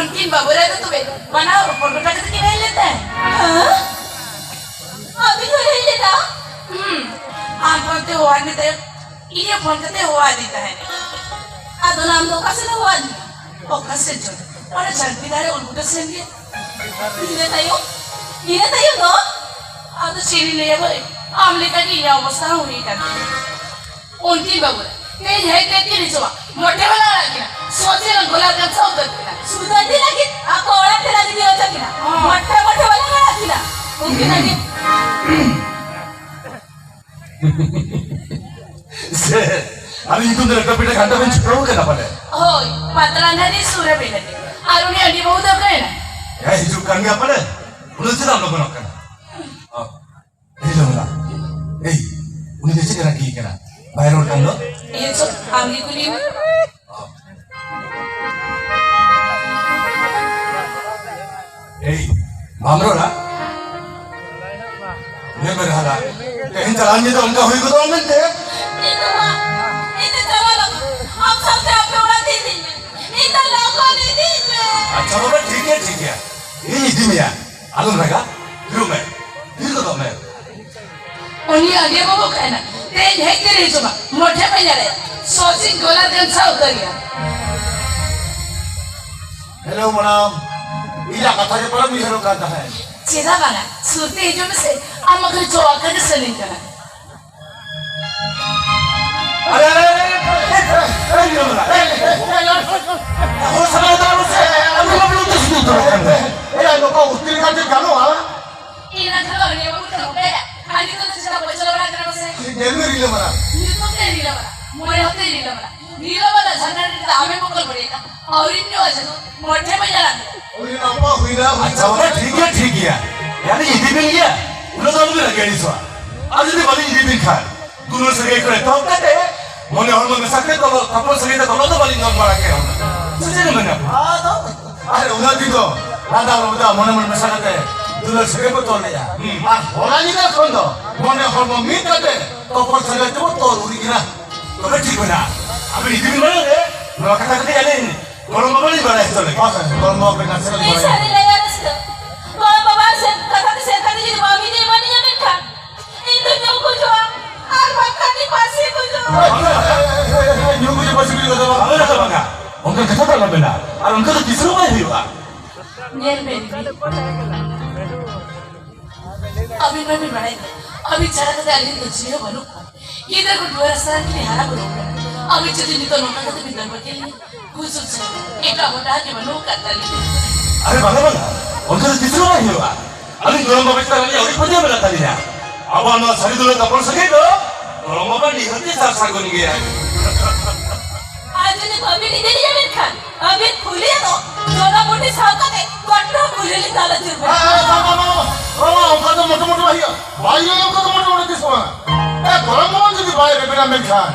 ᱟᱢ ᱯᱷᱳᱱ ᱛᱮ ᱦᱚᱦᱚᱣᱟᱫ ᱢᱮ ᱛᱟᱭᱚᱢ, ᱤᱧᱟᱹᱜ ᱯᱷᱳᱱ ᱠᱟᱛᱮ ᱦᱚᱦᱚᱣᱟᱫᱤᱧ ᱛᱟᱦᱮᱸᱫ᱾ ᱟᱫᱚ ᱟᱢ ᱫᱚ ᱚᱠᱟ ᱥᱮᱫ ᱮ ᱦᱚᱦᱚᱣᱟᱫ ᱢᱮᱭᱟ? ᱚᱠᱟ ᱥᱮᱫ ᱪᱚ, ᱚᱱᱟ ᱡᱷᱟᱹᱱᱴᱤ ᱫᱷᱟᱨᱮ ᱩᱞ ᱵᱩᱴᱟᱹ ᱥᱮᱱ ᱜᱮ᱾ ᱤᱱᱟᱹ ᱛᱟᱭᱚᱢ, ᱤᱱᱟᱹ ᱛᱟᱭᱚᱢ ᱫᱚ ᱟᱫᱚ ᱪᱮᱫ ᱤᱧ ᱞᱟᱹᱭᱟ ᱵᱟᱹᱭ, ᱟᱢ ᱞᱮᱠᱟ ᱜᱮ ᱤᱧᱟᱹᱜ ᱚᱵᱚᱥᱛᱟ ᱦᱚᱸ ᱦᱩᱭ ᱟᱠᱟᱱ ᱛᱤᱧᱟ᱾ ᱩᱱᱠᱤᱱ ᱵᱟᱹᱵᱩ ᱛᱮᱦᱮᱧ ᱦᱮᱡ ᱠᱟᱛᱮ ᱠᱤᱱ ᱦᱤᱡᱩᱜᱼᱟ, ᱢᱚᱴᱷᱮ ᱵᱟᱞᱟ ᱟᱲᱟᱜ ᱠᱤᱱᱟ, ᱥᱚᱪᱮ ᱨᱮᱱ ᱜᱚᱞᱟᱨ ᱜᱟᱢᱪᱷᱟ ᱩᱛᱟᱹᱨ ᱠᱤᱱᱟ᱾ ᱥᱩᱫᱷᱟᱹ ᱤᱫᱤ ᱞᱟᱹᱜᱤᱫ ᱟᱠᱚ ᱚᱲᱟᱜ ᱛᱮ ᱞᱟᱹᱜᱤᱫ ᱤᱧ ᱚᱪᱚ ᱠᱤᱱᱟ᱾ ᱦᱚᱸ᱾ ᱢᱚᱴᱷᱮ ᱢᱚᱴᱷᱮ ᱵᱟᱞᱟ ᱟᱲᱟᱜ ᱠᱤᱱᱟ᱾ ᱩᱱᱠᱤᱱ ᱞᱟᱹᱜᱤᱫ ᱥᱮ, ᱟᱹᱞᱤᱧ ᱧᱩᱛᱩᱢ ᱛᱮ ᱞᱮᱴᱚ ᱯᱤᱴᱷᱟᱹ ᱜᱷᱟᱱᱴᱟ ᱵᱮᱱ ᱪᱷᱩᱴᱟᱹᱣ ᱠᱟᱱᱟ ᱯᱟᱞᱮ? ᱦᱳᱭ, ᱯᱟᱛᱲᱟ ᱱᱟᱹᱨᱤ ᱥᱩᱨ ᱨᱮ ᱵᱮᱱᱟᱣ ᱜᱮ᱾ ᱟᱨ ᱩᱱᱤ ᱟᱹᱰᱤ ᱵᱟᱹᱦᱩ ᱫᱚ ᱚᱠᱟᱭᱮᱱᱟ? ᱦᱮᱸ, ᱦᱤᱡᱩᱜ ᱠᱟᱱ ᱜᱮᱭᱟ ᱯᱟᱞᱮ᱾ ᱩᱱᱟᱹᱜ ᱪᱮᱫᱟᱜ ᱞᱚᱜᱚᱱᱚᱜ ᱠᱟᱱᱟ? ᱚ, ᱦᱮᱡ ᱞᱚᱜᱚᱱᱟ᱾ ᱮᱭ, ᱩᱱᱤ ᱫᱚ ᱪᱮᱫ ᱮ ᱨᱟᱹᱜᱤ ᱠᱟᱱᱟ? ᱵᱟᱭ ᱨᱚᱲ ᱠᱟᱱ ᱫᱚ? ᱦᱮᱸ, ᱪᱚ, ᱟᱢ ᱜᱮ ᱠᱩᱞᱤ ᱢᱮ᱾ ᱮᱭ, ᱵᱟᱢ ᱨᱚᱲᱟ? ᱧᱮᱞ ᱢᱮ ᱨᱟᱦᱞᱟ, ᱛᱮᱦᱮᱧ ᱪᱟᱞᱟᱣ ᱧᱤᱫᱟᱹ ᱚᱱᱠᱟ ᱦᱩᱭ ᱜᱚᱫᱚᱜᱼᱟ ᱢᱮᱱᱛᱮ? ᱱᱤᱛᱚᱜ ᱢᱟ, ᱤᱧ ᱫᱚ ᱪᱟᱞᱟᱣ ᱞᱟᱹᱜᱤᱫ᱾ ᱟᱢ ᱥᱟᱶᱛᱮ ᱟᱯᱮ ᱚᱲᱟᱜ ᱛᱮ ᱤᱫᱤᱧ ᱢᱮ᱾ ᱤᱧ ᱫᱚ ᱞᱚᱜᱚᱱ ᱤᱫᱤᱧ ᱢᱮ᱾ ᱟᱪᱪᱷᱟ ᱵᱟᱵᱟ, ᱴᱷᱤᱠ ᱜᱮᱭᱟ, ᱴᱷᱤᱠ ᱜᱮᱭᱟ, ᱤᱧ ᱤᱫᱤ ᱢᱮᱭᱟ᱾ ᱟᱞᱚᱢ ᱨᱟᱜᱟ, ᱦᱤᱡᱩᱜ ᱢᱮ, ᱛᱷᱤᱨ ᱜᱚᱫᱚᱜ ᱢᱮ᱾ ᱩᱱᱤ ᱟᱜᱮ ᱵᱟᱵᱚ ᱠᱟᱱᱟ᱾ ᱛᱮᱦᱮᱧ ᱦᱮᱡ ᱛᱮ ᱦᱤᱡᱩᱜ ᱢᱟ᱾ ᱢᱚᱴᱷᱮ ᱯᱮ ᱧᱮᱞᱮ᱾ ᱥᱚᱪᱤᱱ ᱜᱚᱞᱟ ᱜᱟᱢᱪᱷᱟ ᱩᱛᱟᱹᱨ ᱜᱮᱭᱟ᱾ ᱦᱮᱞᱳ ᱢᱟᱰᱟᱢ, ᱤᱧᱟᱹᱜ ᱠᱟᱛᱷᱟ ᱜᱮ ᱯᱟᱞᱮᱢ ᱩᱭᱦᱟᱹᱨᱚᱜ ᱠᱟᱱ ᱛᱟᱦᱮᱸᱫ᱾ ᱪᱮᱫᱟᱜ ᱵᱟᱝᱟ? ᱥᱩᱨ ᱛᱮ ᱦᱤᱡᱩᱜ ᱢᱮᱥᱮ᱾ ᱟᱢ ᱢᱟ ᱠᱷᱟᱹᱞᱤ ᱪᱚ ᱟᱠᱟ ᱜᱮ ᱥᱟᱹᱱᱟᱹᱧ ᱠᱟᱱᱟ᱾ ᱟᱨᱮ, ᱟᱨᱮ, ᱟᱨᱮ, ᱟᱨᱮ, ᱟᱨᱮ, ᱟᱨᱮ, ᱟᱨᱮ, ᱟᱨᱮ, ᱦᱚᱲ ᱥᱟᱢᱟᱝ ᱨᱮ ᱫᱚ ᱟᱞᱚ ᱥᱮ, ᱟᱞᱚ ᱵᱟᱵᱞᱩ ᱛᱮ ᱥᱩᱫᱩ ᱩᱛᱟᱹᱨᱚᱜ ᱠᱟᱱ ᱛᱟᱦᱮᱸᱫ᱾ ᱮᱭᱟ, ᱱᱚᱝᱠᱟ ᱩᱛᱨᱤ ᱠᱟᱛᱮ ᱜᱟᱱᱚᱜᱼᱟ? ᱤᱧ ᱨᱮᱱ ᱠᱷᱟᱱ ᱵᱟᱹᱜᱽᱱᱤ ᱵᱟᱹᱵᱩ ᱴᱷᱮᱱ ᱚᱱᱠᱟᱭᱟ᱾ ᱟᱨ ᱱᱤᱛᱚᱜ ᱫᱚ ᱪᱮᱫᱟᱜ ᱯᱚᱭᱥᱟ ᱞᱟᱜᱟᱜ ᱠᱟᱱᱟ ᱢᱟᱥᱮ? ᱧᱮᱞ ᱢᱮ ᱨᱤᱞᱟᱹ ᱢᱟᱨᱟ᱾ ᱧᱩᱛᱩᱢ ᱛᱮ ᱨᱤᱞᱟᱹ ᱢᱟᱨᱟ᱾ ᱢᱚᱱᱮ ᱦᱚᱸᱛᱮ ᱨᱤᱞᱟᱹ ᱢᱟᱨᱟ᱾ ᱨᱤᱞᱟᱹ ᱢᱟᱨᱟ ᱡᱷᱟᱨᱱᱟ ᱨᱤᱞᱟᱹ ᱟᱢᱮ ᱵᱚᱠᱚᱞ ᱵᱟᱲᱟᱭᱟ᱾ ᱟᱹᱣᱨᱤᱢ ᱧᱩ ᱟᱡᱟᱫᱚ᱾ ᱢᱚᱴᱷᱮ ᱢᱟ ᱧᱟᱞᱟᱜ ᱢᱮ᱾ ᱩᱱᱤ ᱱᱟᱯᱟ ᱦᱩᱭᱱᱟ᱾ ᱟᱪᱪᱷᱟ, ᱵᱟᱵᱟ, ᱴᱷᱤᱠ ᱜᱮᱭᱟ, ᱴᱷᱤᱠ ᱜᱮᱭᱟ᱾ ᱭᱟᱱᱤ ᱤᱫᱤ ᱵᱤᱱ ᱜᱮᱭᱟ᱾ ᱩᱱᱟᱹᱜ ᱫᱚ ᱟᱞᱚᱵᱤᱱ ᱨᱟᱹᱜᱤ ᱟᱹᱲᱤᱥᱚᱜᱼᱟ᱾ ᱟᱨ ᱡᱩᱫᱤ ᱵᱟᱹᱞᱤᱧ ᱤᱫᱤ ᱵᱤᱱ ᱠᱷᱟᱱ, ᱫᱩᱞᱟᱹᱲ ᱥᱟᱹᱜᱟᱹᱭ ᱠᱷᱚᱱ ᱮᱛᱚᱦᱚᱵ ᱠᱟᱛᱮ ᱢᱚᱱᱮ ᱦᱚᱲᱢᱚ ᱢᱮᱥᱟ ᱠᱟᱛᱮ ᱛᱚᱞ, ᱛᱟᱯᱚᱞ ᱥᱟᱹᱜᱟᱹᱭ ᱛᱮ ᱛᱚᱞ ᱫᱚ ᱵᱟᱹᱞᱤᱧ ᱫᱚᱱ ᱵᱟᱲᱟ ᱠᱮᱭᱟ ᱦᱩᱱᱟᱹᱝ᱾ ᱥᱮ ᱪᱮᱫ ᱮᱢ ᱢᱮᱱᱟ? ᱟᱫᱚ, ᱟᱨ ᱩᱱᱟᱹᱜ ᱫᱤᱱ ᱫᱚ ᱞᱟᱸᱫᱟ ᱞᱟᱸᱫᱟ ᱢᱚᱱᱮ ᱢᱚᱱᱮ ᱢᱮᱥᱟ ᱠᱟᱛᱮ ᱫᱩᱞᱟᱹᱲ ᱥᱟᱹᱜᱟᱹᱭ ᱵᱚ ᱛᱚᱞ ᱞᱮᱜᱼᱟ᱾ ᱦᱩᱸ᱾ ᱟᱨ ᱦᱚᱞᱟ ᱧᱤᱫᱟᱹ ᱠᱷᱚᱱ ᱫᱚ ᱢᱚᱱᱮ ᱦᱚᱲᱢᱚ ᱢᱤᱫ ᱠᱟᱛᱮ ᱛᱚᱯᱚᱞ ᱥᱟᱹᱜᱟᱹᱭ ᱛᱮᱵᱚ ᱛᱚᱞ ᱩᱨᱤᱡ ᱮᱱᱟ᱾ ᱛᱚᱵᱮ ᱴᱷᱤᱠ ᱢᱮᱱᱟᱜᱼᱟ᱾ ᱟᱵᱤᱱ ᱤᱫᱤ ᱵᱤᱱ ᱢᱟᱲᱟᱝ ᱨᱮ ᱱᱚᱣᱟ ᱠᱟᱛᱷᱟ ᱠᱟᱹᱴᱤᱡ ᱟᱹᱞᱤᱧ ᱜᱚᱲᱚᱢ ᱵᱟᱵᱟ ᱞᱤᱧ ᱵᱟᱲᱟᱭ ᱦᱚᱪᱚ ᱞᱮᱜᱮ᱾ ᱦᱳᱭ, ᱦᱳᱭ, ᱜᱚᱲᱚᱢ ᱵᱟᱵᱟ ᱠᱟᱹᱴᱤᱡ ᱱᱟᱥᱮ ᱞᱤᱧ ᱤᱧ ᱵᱟᱲᱟᱭ ᱥᱟᱹᱨᱤ ᱦᱚᱪᱚ ᱞᱮᱜᱮ᱾ ᱞᱟᱹᱭᱟ ᱨᱟᱹᱥᱠᱟᱹ᱾ ᱜᱚᱲᱚᱢ ᱵᱟᱵᱟ ᱥᱮᱫ ᱠᱟᱛᱷᱟ ᱛᱮ ᱥᱮᱱ ᱠᱟᱛᱮ ᱡᱩᱫᱤ ᱵᱟᱢ ᱤᱫᱤ ᱮᱢᱟᱱᱤᱧᱟ ᱢᱮᱱᱠᱷᱟᱱ ᱤᱧ ᱫᱚ ᱧᱩ ᱠᱚ ᱡᱚᱢᱟ᱾ ᱟᱨ ᱧᱩ ᱵᱩᱡᱷᱟᱹᱣ ᱯᱟᱹᱥᱤ ᱠᱩᱲᱤ ᱠᱚᱫᱚ ᱵᱟᱝ᱾ ᱵᱟᱝ, ᱵᱟᱝ, ᱵᱟᱝ᱾ ᱚᱱᱠᱟᱱ ᱠᱟᱛᱷᱟ ᱫᱚ ᱟᱞᱚᱢ ᱢᱮᱱᱟ᱾ ᱟᱨ ᱚᱱᱠᱟ ᱫᱚ ᱛᱤᱥ ᱨᱮᱦᱚᱸ ᱵᱟᱭ ᱦᱩᱭᱩᱜᱼᱟ᱾ ᱧᱮᱞ ᱢᱮ ᱨᱤᱢᱤᱞ, ᱟᱹᱵᱤᱱ ᱢᱟᱵᱤᱱ ᱵᱟᱲᱟᱭ ᱜᱮᱭᱟ, ᱟᱹᱵᱤᱱ ᱪᱷᱟᱲᱟ ᱠᱟᱛᱮ ᱟᱹᱞᱤᱧ ᱫᱚ ᱡᱤᱭᱟᱹ ᱵᱟᱹᱱᱩᱜ ᱠᱚᱣᱟ᱾ ᱜᱤᱫᱽᱨᱟᱹ ᱠᱚ ᱫᱩᱣᱟᱹᱨ ᱨᱟᱥᱛᱟ ᱨᱮ ᱠᱤᱱ ᱦᱟᱨᱟ ᱵᱩᱨᱩ ᱠᱟᱱᱟ᱾ ᱟᱹᱵᱤᱱ ᱡᱩᱫᱤ ᱱᱤᱛᱚᱜ ᱱᱚᱝᱠᱟ ᱠᱟᱛᱮ ᱵᱤᱱ ᱫᱟᱹᱲ ᱵᱟᱹᱜᱤ ᱞᱤᱧᱟ, ᱜᱩᱡᱩᱜ ᱥᱮ ᱮᱴᱟᱜ ᱦᱚᱨ ᱰᱟᱦᱟᱨ ᱜᱮ ᱵᱟᱹᱱᱩᱜ ᱟᱠᱟᱫ ᱛᱟᱹᱞᱤᱧᱟ᱾ ᱟᱨᱮ ᱵᱟᱝᱟ, ᱵᱟᱝᱟ, ᱚᱱᱠᱟ ᱫᱚ ᱛᱤᱥ ᱦᱚᱸ ᱵᱟᱭ ᱦᱩᱭᱩᱜᱼᱟ᱾ ᱟᱹᱞᱤᱧ ᱜᱚᱲᱚᱢ ᱵᱟᱵᱟ ᱪᱮᱛᱟᱱ ᱨᱮ ᱟᱹᱞᱤᱧᱟᱜ ᱟᱹᱰᱤ ᱯᱟᱹᱛᱭᱟᱹᱣ ᱢᱮᱱᱟᱜ ᱛᱟᱹᱞᱤᱧᱟ᱾ ᱟᱵᱚᱣᱟᱜ ᱱᱚᱣᱟ ᱥᱟᱹᱨᱤ ᱫᱩᱞᱟᱹᱲ ᱛᱟᱯᱚᱞ ᱥᱟᱹᱜᱟᱹᱭ ᱫᱚ ᱜᱚᱲᱚᱢ ᱵᱟᱵᱟ ᱱᱤᱦᱟᱹᱛ ᱜᱮ ᱥᱟᱨ ᱥᱟᱹᱜᱩᱱ ᱜᱮᱭᱟ᱾ ᱟᱨ ᱡᱩᱫᱤ ᱵᱟᱹᱵᱤᱱ ᱤᱫᱤ ᱞᱤᱧᱟ ᱢᱮᱱᱠᱷᱟᱱ ᱟᱹᱵᱤᱱ ᱯᱷᱩᱞᱤᱭᱟ ᱫᱚ ᱡᱚᱱᱟ ᱵᱩᱴᱤ ᱥᱟᱶ ᱠᱟᱛᱮ ᱠᱚᱴᱨᱟ ᱯᱷᱩᱞᱤ ᱞᱤᱧ ᱫᱟᱞ ᱟᱹᱪᱩᱨ ᱵᱤᱱᱟ᱾ ᱦᱮᱸ, ᱦᱮᱸ, ᱵᱟᱝ, ᱵᱟᱝ, ᱵᱟᱝ, ᱵᱟᱝ, ᱚᱱᱠᱟ ᱫᱚ ᱢᱚᱴᱮ ᱢᱚᱴᱮ ᱵᱟᱭ ᱦᱩᱭᱩᱜᱼᱟ᱾ ᱵᱟᱭ ᱦᱩᱭᱩᱜᱼᱟ, ᱚᱱᱠᱟ ᱫᱚ ᱢᱚᱴᱮ ᱢᱚᱴᱮ ᱛᱤᱥ ᱦᱚᱸ ᱵᱟᱝᱟ᱾ ᱮ, ᱜᱚᱲᱚᱢ ᱵᱟᱵᱟ ᱡᱩᱫᱤ ᱵᱟᱭ ᱨᱮᱵᱮᱱᱟ ᱢᱮᱱᱠᱷᱟᱱ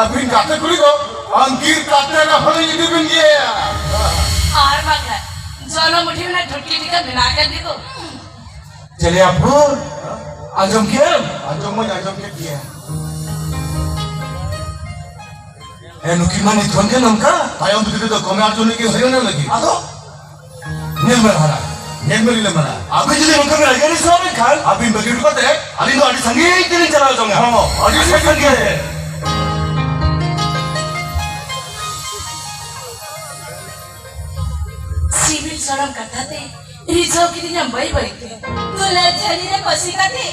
ᱟᱹᱵᱤᱱ ᱜᱟᱛᱮ ᱠᱩᱲᱤ ᱫᱚ ᱟᱹᱝᱠᱤᱨ ᱠᱟᱛᱮ ᱨᱮᱦᱚᱸ ᱞᱤᱧ ᱤᱫᱤ ᱵᱤᱱ ᱜᱮᱭᱟ᱾ ᱟᱨ ᱵᱟᱝᱠᱷᱟᱱ ᱡᱚᱱᱚ ᱢᱩᱴᱷᱤ ᱨᱮᱱᱟᱜ ᱴᱷᱩᱴᱠᱤ ᱴᱷᱤᱠᱟ ᱢᱮᱱᱟᱜ ᱟᱠᱟᱫ ᱜᱮᱫᱚ᱾ ᱪᱮᱞᱮᱭᱟ ᱯᱷᱩᱞ, ᱟᱸᱡᱚᱢ ᱠᱮᱫᱟᱢ? ᱟᱸᱡᱚᱢ ᱢᱟᱧ ᱟᱸᱡᱚᱢ ᱠᱮᱫ ᱜᱮᱭᱟ᱾ ᱮ, ᱱᱩᱠᱤᱱ ᱢᱟ ᱱᱤᱛ ᱠᱷᱚᱱ ᱜᱮ ᱱᱚᱝᱠᱟ᱾ ᱛᱟᱭᱚᱢ ᱵᱤᱫᱟᱹᱞ ᱫᱚ ᱠᱚᱢᱮ ᱟᱨ ᱡᱚᱱ ᱜᱮ ᱦᱩᱭᱩᱜᱼᱟ ᱞᱟᱹᱜᱤᱫ᱾ ᱟᱫᱚ? ᱧᱮᱞ ᱢᱮ ᱦᱟᱨᱟ᱾ ᱧᱮᱞ ᱢᱮ ᱞᱤᱞᱟᱹ ᱢᱟᱨᱟ᱾ ᱟᱵᱤᱱ ᱡᱩᱫᱤ ᱱᱚᱝᱠᱟ ᱵᱤᱱ ᱨᱟᱹᱜᱤ ᱟᱹᱲᱤᱥᱚᱜᱼᱟ ᱢᱮᱱᱠᱷᱟᱱ ᱟᱹᱵᱤᱱ ᱵᱟᱹᱜᱤ ᱦᱚᱴᱚ ᱠᱟᱛᱮ ᱟᱹᱞᱤᱧ ᱫᱚ ᱟᱹᱰᱤ ᱥᱟᱺᱜᱤᱧ ᱛᱮᱞᱤᱧ ᱪᱟᱞᱟᱣ ᱡᱚᱝᱟ᱾ ᱦᱚᱸ, ᱟᱹᱰᱤ ᱟᱹᱰᱤ ᱥᱟᱺᱜᱤᱧ ᱥᱟᱺᱜᱤᱧ ᱛᱮ᱾ ᱛᱮ᱾ ᱥᱤᱵᱤᱞ ᱥᱚᱲᱚᱢ ᱠᱟᱛᱷᱟ ᱛᱮ ᱨᱤᱡᱷᱟᱹᱣ ᱠᱤᱫᱤᱧᱟᱢ ᱵᱟᱹᱭ ᱵᱟᱹᱭ ᱛᱮ᱾ ᱫᱩᱞᱟᱹᱲ ᱡᱷᱟᱹᱞᱤ ᱨᱮ ᱯᱟᱹᱥᱤ ᱠᱟᱛᱮ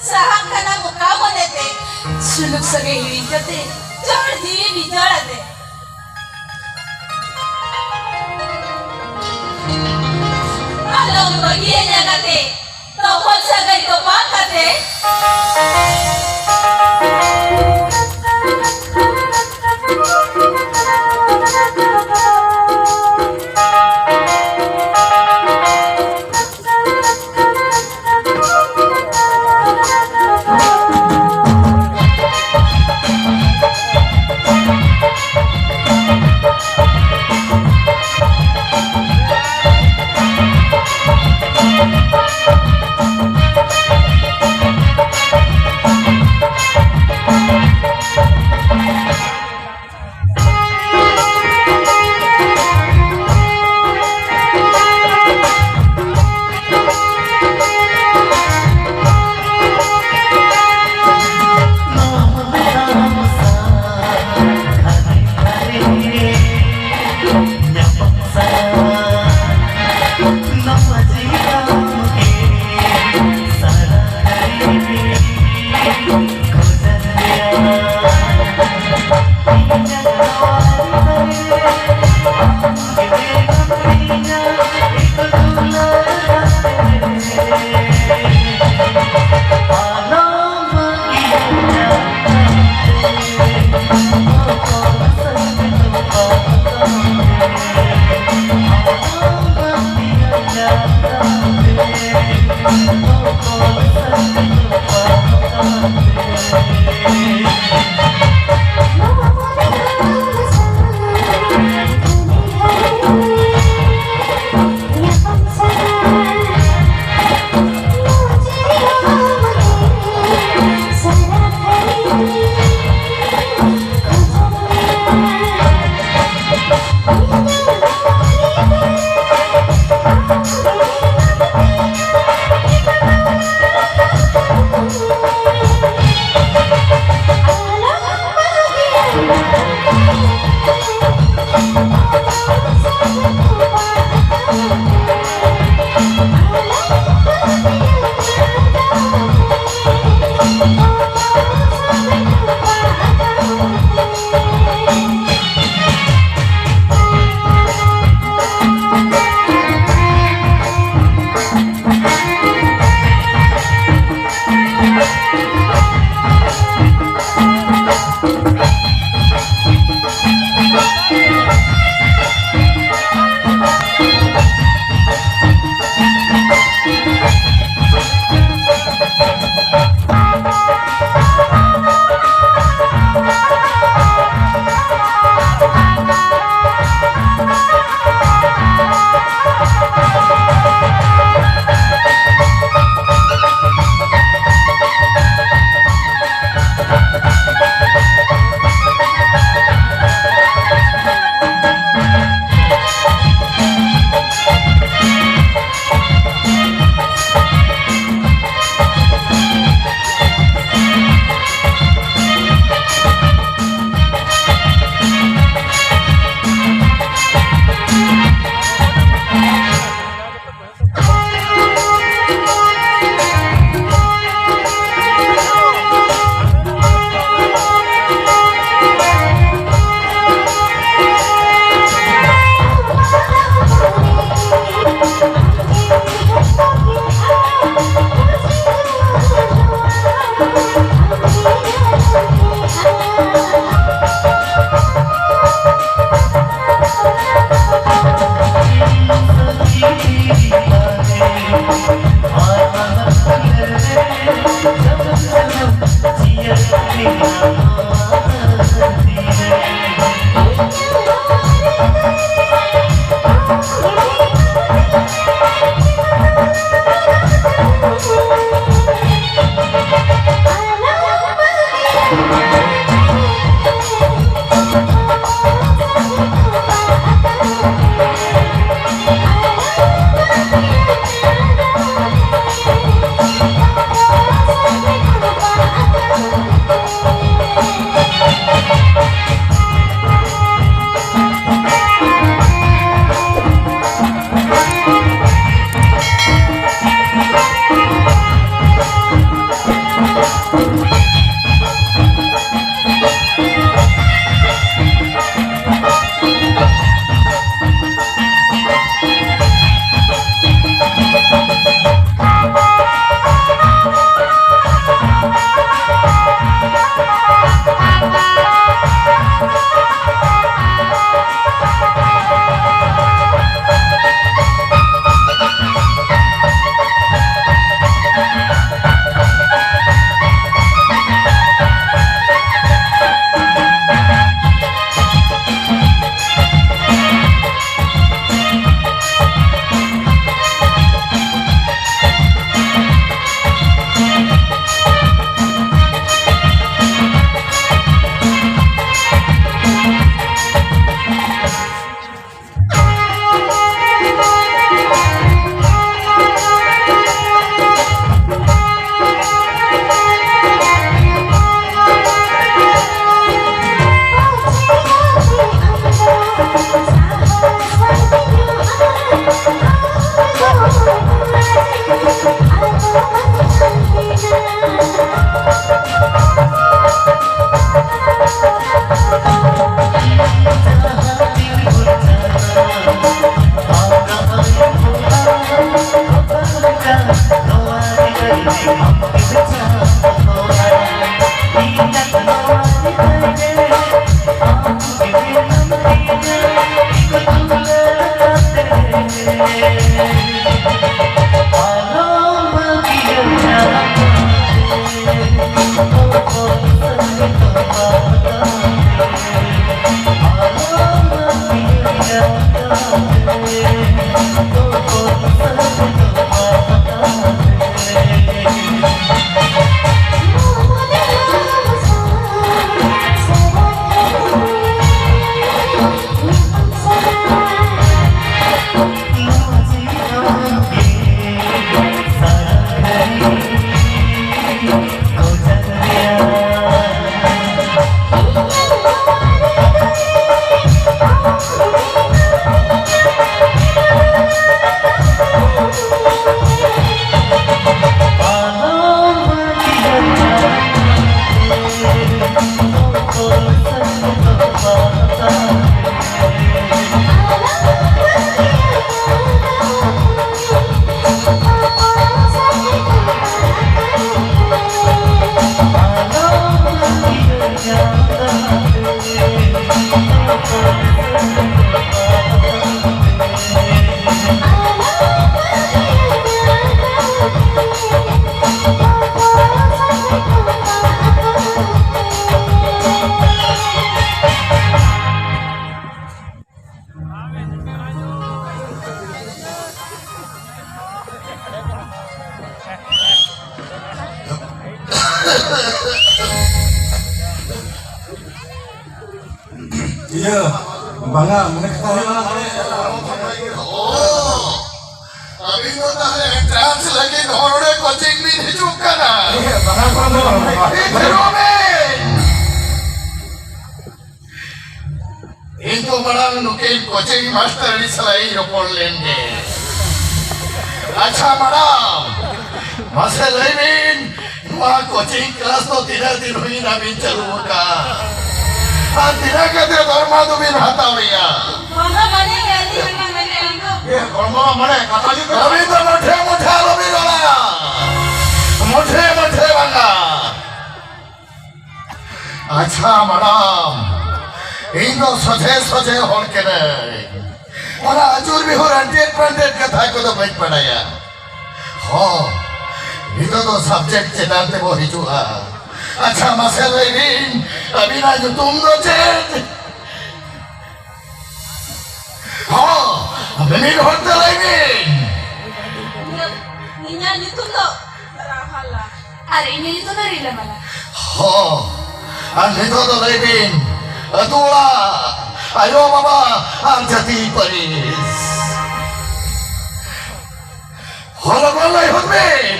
ᱥᱟᱦᱟᱜ ᱠᱟᱱᱟ ᱚᱠᱟ ᱢᱚᱱᱮ ᱛᱮ? ᱥᱩᱞᱩᱠ ᱥᱟᱹᱜᱟᱹᱭ ᱦᱤᱲᱤᱧ ᱠᱟᱛᱮ ᱡᱚᱲ ᱡᱤᱣᱤ ᱵᱤᱡᱚᱲ ᱟᱛᱮ᱾ ᱟᱞᱚᱢ ᱵᱟᱹᱜᱤᱭᱟᱹᱧᱟ ᱜᱟᱛᱮ, ᱛᱚᱯᱚᱞ ᱥᱟᱹᱜᱟᱹᱭ ᱛᱚᱯᱟᱜ ᱠᱟᱛᱮ᱾ ᱵᱟᱝᱟ, ᱢᱟᱱᱮ ᱠᱟᱛᱷᱟ ᱦᱩᱭᱩᱜ ᱠᱟᱱᱟ᱾ ᱚ, ᱟᱹᱵᱤᱱ ᱫᱚ ᱛᱟᱦᱞᱮ entrance ᱞᱟᱹᱜᱤᱫ ᱦᱚᱸ ᱱᱚᱰᱮ coaching ᱵᱤᱱ ᱦᱤᱡᱩᱜ ᱠᱟᱱᱟ? ᱵᱟᱝᱟ, ᱵᱟᱝᱟ, ᱵᱟᱝᱟ᱾ ᱤᱧ ᱫᱚ ᱢᱟᱲᱟᱝ ᱱᱩᱠᱤᱱ coaching ᱢᱟᱥᱴᱟᱨ ᱥᱟᱞᱟᱜ ᱤᱧ ᱨᱚᱯᱚᱲ ᱞᱮᱱ ᱜᱮ᱾ ᱟᱪᱪᱷᱟ ᱢᱟᱲᱟᱝ, ᱢᱟᱥᱮ ᱞᱟᱹᱭ ᱵᱤᱱ, ᱱᱚᱣᱟ coaching class ᱫᱚ ᱛᱤᱱᱟᱹᱜ ᱫᱤᱱ ᱦᱩᱭᱱᱟ ᱵᱤᱱ ᱪᱟᱹᱞᱩ ᱟᱠᱟᱫ? ᱟᱨ ᱛᱤᱱᱟᱹᱜ ᱠᱟᱛᱮ ᱫᱚᱨᱢᱟ ᱫᱚᱵᱤᱱ ᱦᱟᱛᱟᱣᱮᱭᱟ? ᱵᱟᱝᱟ, ᱢᱟᱱᱮ, ᱟᱹᱞᱤᱧ ᱚᱱᱟ ᱢᱮᱱᱮᱫᱼᱟ, ᱤᱧ ᱫᱚ ᱤᱭᱟᱹ, ᱦᱚᱲᱢᱚ ᱢᱟᱱᱮ ᱠᱟᱛᱷᱟ ᱡᱩᱫᱤ ᱟᱹᱵᱤᱱ ᱫᱚ ᱢᱚᱴᱷᱮ ᱢᱚᱴᱷᱮ ᱟᱞᱚᱵᱤᱱ ᱨᱚᱲᱟ᱾ ᱢᱚᱴᱷᱮ ᱢᱚᱴᱷᱮ ᱵᱟᱝᱟ᱾ ᱟᱪᱪᱷᱟ ᱢᱟᱰᱟᱢ, ᱤᱧ ᱫᱚ ᱥᱚᱡᱷᱮ ᱥᱚᱡᱷᱮ ᱦᱚᱲ ᱠᱟᱹᱱᱟᱹᱧ᱾ ᱚᱱᱟ ᱟᱹᱪᱩᱨ ᱵᱤᱦᱩᱨ ᱟᱱᱴᱮᱫ ᱯᱟᱱᱴᱮᱫ ᱠᱟᱛᱷᱟ ᱠᱚᱫᱚ ᱵᱟᱹᱧ ᱵᱟᱰᱟᱭᱟ᱾ ᱦᱚᱸ, ᱱᱤᱛᱚᱜ ᱫᱚ subject ᱪᱮᱛᱟᱱ ᱛᱮᱵᱚ ᱦᱤᱡᱩᱜᱼᱟ᱾ ᱟᱪᱪᱷᱟ, ᱢᱟᱥᱮ ᱞᱟᱹᱭ ᱵᱤᱱ, ᱟᱹᱵᱤᱱᱟᱜ ᱧᱩᱛᱩᱢ ᱫᱚ ᱪᱮᱫ? ᱦᱚᱸ, ᱢᱤᱢᱤᱫ ᱦᱚᱲ ᱛᱮ ᱞᱟᱹᱭ ᱵᱤᱱ᱾ ᱤᱧᱟᱹᱜ, ᱤᱧᱟᱹᱜ ᱧᱩᱛᱩᱢ ᱫᱚ ᱨᱟᱦᱟᱞᱟ᱾ ᱟᱨ ᱤᱧᱟᱹᱜ ᱧᱩᱛᱩᱢ ᱫᱚ ᱨᱤᱞᱟᱹᱢᱟᱞᱟ᱾ ᱦᱚᱸ, ᱟᱨ ᱱᱤᱛᱚᱜ ᱫᱚ ᱞᱟᱹᱭ ᱵᱤᱱ, ᱟᱹᱛᱩ ᱚᱲᱟᱜ, ᱟᱭᱳ ᱵᱟᱵᱟ ᱟᱨ ᱡᱟᱹᱛᱤ ᱯᱟᱹᱨᱤᱥ᱾ ᱦᱚᱸ, ᱞᱚᱜᱚᱱ ᱞᱟᱹᱭ ᱦᱚᱫ ᱵᱤᱱ᱾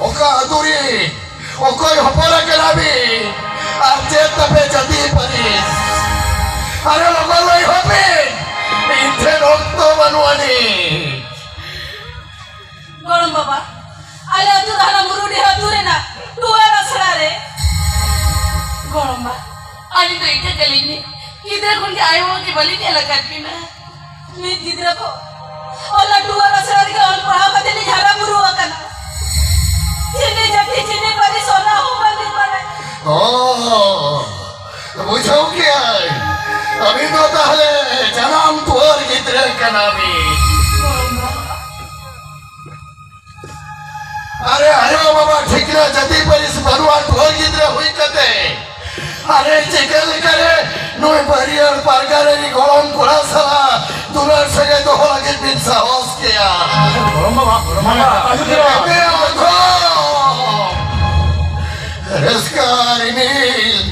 ᱚᱠᱟ ᱟᱹᱛᱩ ᱨᱤᱱ, ᱚᱠᱚᱭ ᱦᱚᱯᱚᱱ ᱠᱟᱱᱟ ᱵᱤᱱ, ᱟᱨ ᱪᱮᱫ ᱛᱟᱯᱮ ᱡᱟᱹᱛᱤ ᱯᱟᱹᱨᱤᱥ? ᱟᱨᱮ ᱞᱚᱜᱚᱱ ᱞᱟᱹᱭ ᱦᱚᱫ ᱵᱤᱱ, ᱤᱧ ᱴᱷᱮᱱ ᱚᱠᱛᱚ ᱵᱟᱹᱱᱩᱜ ᱟᱹᱱᱤᱡ᱾ ᱜᱚᱲᱚᱢ ᱵᱟᱵᱟ, ᱟᱞᱮ ᱟᱹᱛᱩ ᱫᱚ ᱦᱟᱱᱟ ᱢᱩᱨᱩᱰᱤ ᱟᱹᱛᱩ ᱨᱮᱱᱟᱜ ᱴᱩᱣᱟᱹᱨ ᱟᱥᱲᱟ ᱨᱮ᱾ ᱜᱚᱲᱚᱢ ᱵᱟ, ᱟᱹᱞᱤᱧ ᱫᱚ ᱤᱠᱟᱹ ᱠᱟᱹᱞᱤᱧ ᱢᱮ, ᱜᱤᱫᱽᱨᱟᱹ ᱠᱷᱚᱱ ᱜᱮ ᱟᱭᱳ ᱵᱟᱵᱟ ᱜᱮ ᱵᱟᱹᱞᱤᱧ ᱧᱮᱞ ᱟᱠᱟᱫ ᱠᱤᱱᱟ᱾ ᱢᱤᱫ ᱜᱤᱫᱽᱨᱟᱹ ᱠᱚ ᱚᱱᱟ ᱴᱩᱣᱟᱹᱨ ᱟᱥᱲᱟ ᱨᱮᱜᱮ ᱚᱞ ᱯᱟᱲᱦᱟᱣ ᱠᱟᱛᱮ ᱞᱤᱧ ᱦᱟᱨᱟ ᱵᱩᱨᱩ ᱟᱠᱟᱱᱟ᱾ ᱪᱤᱞᱤ ᱡᱟᱹᱛᱤ, ᱪᱤᱞᱤ ᱯᱟᱹᱨᱤᱥ, ᱚᱱᱟ ᱦᱚᱸ ᱵᱟᱹᱞᱤᱧ ᱵᱟᱲᱟᱭᱟ᱾ ᱚ, ᱵᱩᱡᱷᱟᱹᱣ ᱠᱮᱜᱼᱟᱹᱧ᱾ ᱟᱹᱵᱤᱱ ᱫᱚ ᱛᱟᱦᱞᱮ ᱡᱟᱱᱟᱢ ᱴᱩᱣᱟᱹᱨ ᱜᱤᱫᱽᱨᱟᱹ ᱠᱟᱱᱟ ᱵᱤᱱ᱾ ᱟᱨᱮ ᱟᱭᱳ ᱵᱟᱵᱟ ᱴᱷᱤᱠᱱᱟ ᱡᱟᱹᱛᱤ ᱯᱟᱹᱨᱤᱥ ᱵᱟᱹᱱᱩᱜᱼᱟ, ᱴᱩᱣᱟᱹᱨ ᱜᱤᱫᱽᱨᱟᱹ ᱦᱩᱭ ᱠᱟᱛᱮ᱾ ᱟᱨᱮ ᱪᱤᱠᱟᱹ ᱞᱮᱠᱟᱨᱮ ᱱᱩᱭ ᱵᱟᱹᱨᱭᱟᱹᱲ ᱯᱟᱨᱜᱟᱱᱟ ᱨᱤᱱ ᱜᱚᱲᱚᱢ ᱠᱚᱲᱟ ᱥᱟᱞᱟᱜ ᱫᱩᱞᱟᱹᱲ ᱥᱟᱹᱜᱟᱹᱭ ᱫᱚᱦᱚ ᱞᱟᱹᱜᱤᱫ ᱵᱤᱱ ᱥᱟᱦᱚᱥ ᱠᱮᱭᱟ? ᱜᱚᱲᱚᱢ ᱵᱟᱵᱟ, ᱜᱚᱲᱚᱢ ᱵᱟᱵᱟ, ᱮᱯᱮ ᱚᱨᱫᱷᱚ ᱨᱟᱹᱥᱠᱟᱹ ᱨᱤᱢᱤᱞ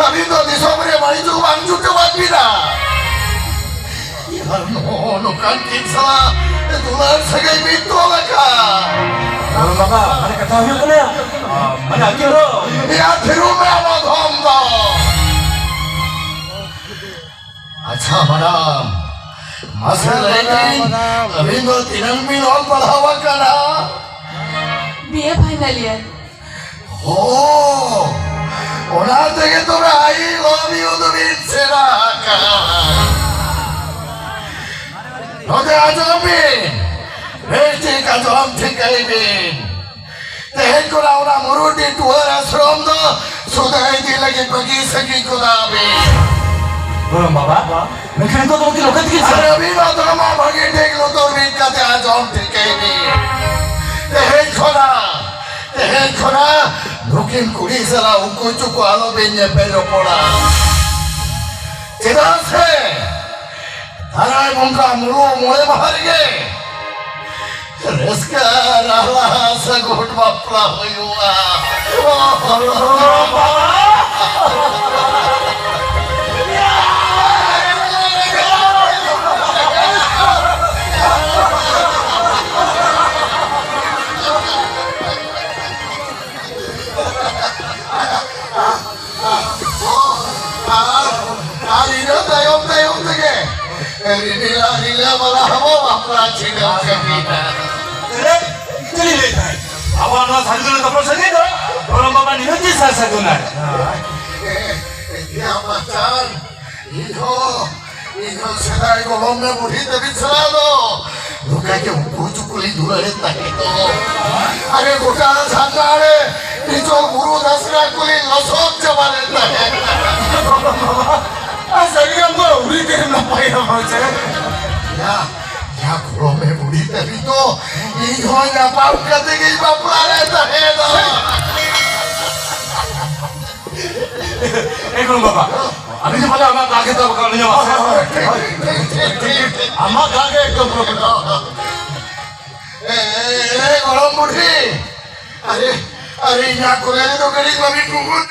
ᱟᱹᱵᱤᱱ ᱫᱚ ᱫᱤᱥᱚᱢ ᱨᱮ ᱵᱟᱹᱲᱤᱡ ᱫᱚ ᱵᱟᱝ ᱪᱷᱩᱴᱟᱹᱣᱟᱫ ᱵᱤᱱᱟ᱾ ᱟᱨ ᱱᱚᱜᱼᱚ ᱱᱚᱝᱠᱟᱱ ᱠᱤᱱ ᱥᱟᱞᱟᱜ ᱫᱩᱞᱟᱹᱲ ᱥᱟᱹᱜᱟᱹᱭ ᱵᱤᱱ ᱛᱚᱞ ᱟᱠᱟᱫ᱾ ᱦᱳᱭ ᱵᱟᱵᱟ, ᱢᱟᱱᱮ ᱠᱟᱛᱷᱟ ᱦᱩᱭᱩᱜ ᱠᱟᱱᱟ, ᱟ, ᱢᱟᱱᱮ ᱟᱹᱠᱤᱱ ᱫᱚ ᱮᱭᱟ, ᱛᱷᱤᱨᱩ ᱢᱮ ᱟᱢᱟᱜ ᱫᱷᱚᱱ ᱫᱚ᱾ ᱟᱪᱪᱷᱟ ᱢᱟᱰᱟᱢ, ᱢᱟᱥᱮ ᱞᱟᱹᱭ ᱵᱤᱱ, ᱟᱹᱵᱤᱱ ᱫᱚ ᱛᱤᱱᱟᱹᱝ ᱵᱤᱱ ᱚᱞ ᱯᱟᱲᱦᱟᱣ ᱟᱠᱟᱱᱟ? ᱵᱤ ᱮ final year᱾ ᱚ, ᱚᱱᱟ ᱛᱮᱜᱮ ᱛᱚᱵᱮ I love you ᱫᱚᱵᱤᱱ ᱥᱮᱬᱟ ᱟᱠᱟᱫᱼᱟ᱾ ᱱᱚᱛᱮ ᱟᱸᱡᱚᱢ ᱵᱤᱱ, ᱵᱮᱥ ᱴᱷᱤᱠ ᱟᱸᱡᱚᱢ ᱴᱷᱤᱠᱟᱹᱭ ᱵᱤᱱ᱾ ᱛᱮᱦᱮᱧ ᱠᱷᱚᱱᱟᱜ ᱚᱱᱟ ᱢᱩᱨᱩᱰᱤ ᱴᱩᱣᱟᱹᱨ ᱟᱥᱨᱚᱢ ᱫᱚ ᱥᱩᱫᱷᱟᱹ ᱤᱫᱤ ᱞᱟᱹᱜᱤᱫ ᱵᱟᱹᱜᱤ ᱥᱟᱹᱜᱤ ᱠᱚᱫᱟ ᱵᱤᱱ᱾ ᱜᱚᱲᱚᱢ ᱵᱟᱵᱟ, ᱢᱮᱱᱠᱷᱟᱱ ᱱᱤᱛᱚᱜ ᱫᱚ ᱩᱱᱠᱤᱱ ᱚᱠᱟ ᱛᱮᱠᱤᱱ ᱟᱨ ᱥᱮᱱᱚᱜᱼᱟ? ᱟᱹᱵᱤᱱ ᱢᱟ ᱫᱚ ᱢᱟ ᱵᱷᱟᱹᱜᱤ ᱴᱷᱤᱠ ᱞᱩᱛᱩᱨ ᱵᱤᱫ ᱠᱟᱛᱮ ᱟᱸᱡᱚᱢ ᱴᱷᱤᱠᱟᱹᱭ ᱵᱤᱱ᱾ ᱛᱮᱦᱮᱧ ᱠᱷᱚᱱᱟᱜ, ᱛᱮᱦᱮᱧ ᱠᱷᱚᱱᱟᱜ ᱱᱩᱠᱤᱱ ᱠᱩᱲᱤ ᱥᱟᱞᱟᱜ ᱩᱠᱩ ᱪᱩᱠᱩ ᱟᱞᱚ ᱵᱤᱱ ᱧᱮᱯᱮᱞ ᱨᱚᱯᱚᱲᱟ᱾ ᱪᱮᱫᱟᱜ ᱥᱮ ᱫᱟᱨᱟᱭ ᱵᱚᱸᱜᱟ ᱢᱩᱞᱩᱜ ᱢᱚᱬᱮ ᱢᱟᱦᱟ ᱨᱮᱜᱮ ᱨᱟᱹᱥᱠᱟᱹ ᱟᱨ ᱟᱦᱞᱟ ᱥᱟᱹᱜᱩᱱ ᱵᱟᱯᱞᱟ ᱦᱩᱭᱩᱜᱼᱟ᱾ ᱟᱨ, ᱟᱨ ᱤᱱᱟᱹ ᱛᱟᱭᱚᱢ ᱛᱟᱭᱚᱢ ᱛᱮᱜᱮ ᱨᱤᱢᱤᱞ ᱟᱨ ᱨᱤᱞᱟᱹ ᱢᱟᱞᱟ ᱦᱚᱸ ᱵᱟᱯᱞᱟ ᱪᱷᱤᱰᱟᱹᱣ ᱠᱟᱹᱢᱤ᱾ ᱪᱮᱫ ᱞᱟᱹᱭ ᱛᱟᱦᱮᱸᱫ? ᱟᱵᱚᱣᱟᱜ ᱱᱚᱣᱟ ᱥᱟᱹᱨᱤ ᱫᱩᱞᱟᱹᱲ ᱵᱟᱯᱞᱟ ᱥᱟᱹᱜᱟᱹᱭ ᱫᱚ ᱜᱚᱲᱚᱢ ᱵᱟᱵᱟ ᱱᱤᱦᱟᱹᱛ ᱜᱮ ᱥᱟᱨ ᱥᱟᱹᱜᱩᱱᱟᱭ᱾ ᱮ, ᱮ, ᱮ, ᱭᱟ ᱢᱟᱪᱟᱱ, ᱤᱧ ᱦᱚᱸ, ᱤᱧ ᱦᱚᱸ ᱥᱮᱫᱟᱭ ᱜᱚᱲᱚᱢ ᱢᱮ ᱵᱩᱰᱷᱤ ᱛᱟᱹᱵᱤᱱ ᱥᱟᱞᱟᱜ ᱫᱚ ᱱᱚᱝᱠᱟ ᱜᱮ ᱩᱠᱩ ᱪᱩᱠᱩ ᱞᱤᱧ ᱫᱩᱞᱟᱹᱲᱮᱫ ᱛᱟᱦᱮᱸ ᱫᱚ᱾ ᱟᱨᱮ ᱜᱚᱴᱟ ᱥᱟᱱᱛᱟᱲ ᱨᱮ ᱱᱤᱛᱚᱜ ᱵᱩᱨᱩ ᱫᱷᱟᱥᱱᱟ ᱠᱚᱞᱤᱧ ᱞᱚᱥᱚᱫ ᱪᱟᱵᱟ ᱞᱮᱱ ᱛᱟᱦᱮᱸᱫ᱾ ᱟᱨ ᱥᱟᱹᱨᱤ ᱜᱮ ᱟᱢ ᱫᱚ ᱟᱹᱣᱨᱤ ᱜᱮᱢ ᱱᱟᱯᱟᱭᱟ ᱢᱟᱪᱮ᱾ ᱭᱟ, ᱭᱟ ᱜᱚᱲᱚᱢ ᱢᱮ ᱵᱩᱰᱷᱤ ᱛᱟᱹᱵᱤᱱ ᱫᱚ ᱤᱧ ᱦᱚᱸ ᱧᱟᱯᱟᱢ ᱠᱟᱛᱮ ᱜᱤᱧ ᱵᱟᱯᱞᱟ ᱞᱮᱱ ᱛᱟᱦᱮᱸ ᱫᱚ᱾ ᱮ ᱜᱚᱲᱚᱢ ᱵᱟᱵᱟ, ᱟᱹᱞᱤᱧ ᱫᱚ ᱯᱟᱞᱮ ᱟᱢᱟᱜ ᱫᱟᱜ ᱜᱮ ᱛᱟᱵ ᱠᱟᱜ ᱞᱤᱧᱟ, ᱢᱟᱥᱮ᱾ ᱟᱢᱟᱜ ᱫᱟᱜ ᱜᱮ ᱮᱠᱫᱚᱢ ᱯᱩᱨᱟᱹ ᱯᱩᱨᱟᱹ᱾ ᱮ, ᱮ, ᱮ, ᱜᱚᱲᱚᱢ ᱵᱩᱰᱷᱤ, ᱟᱨᱮ, ᱟᱨᱮ, ᱤᱧᱟᱹᱜ ᱠᱚᱞᱮ ᱨᱮᱫᱚ ᱠᱟᱹᱴᱤᱡ ᱵᱟᱹᱵᱤ ᱠᱩᱠᱩ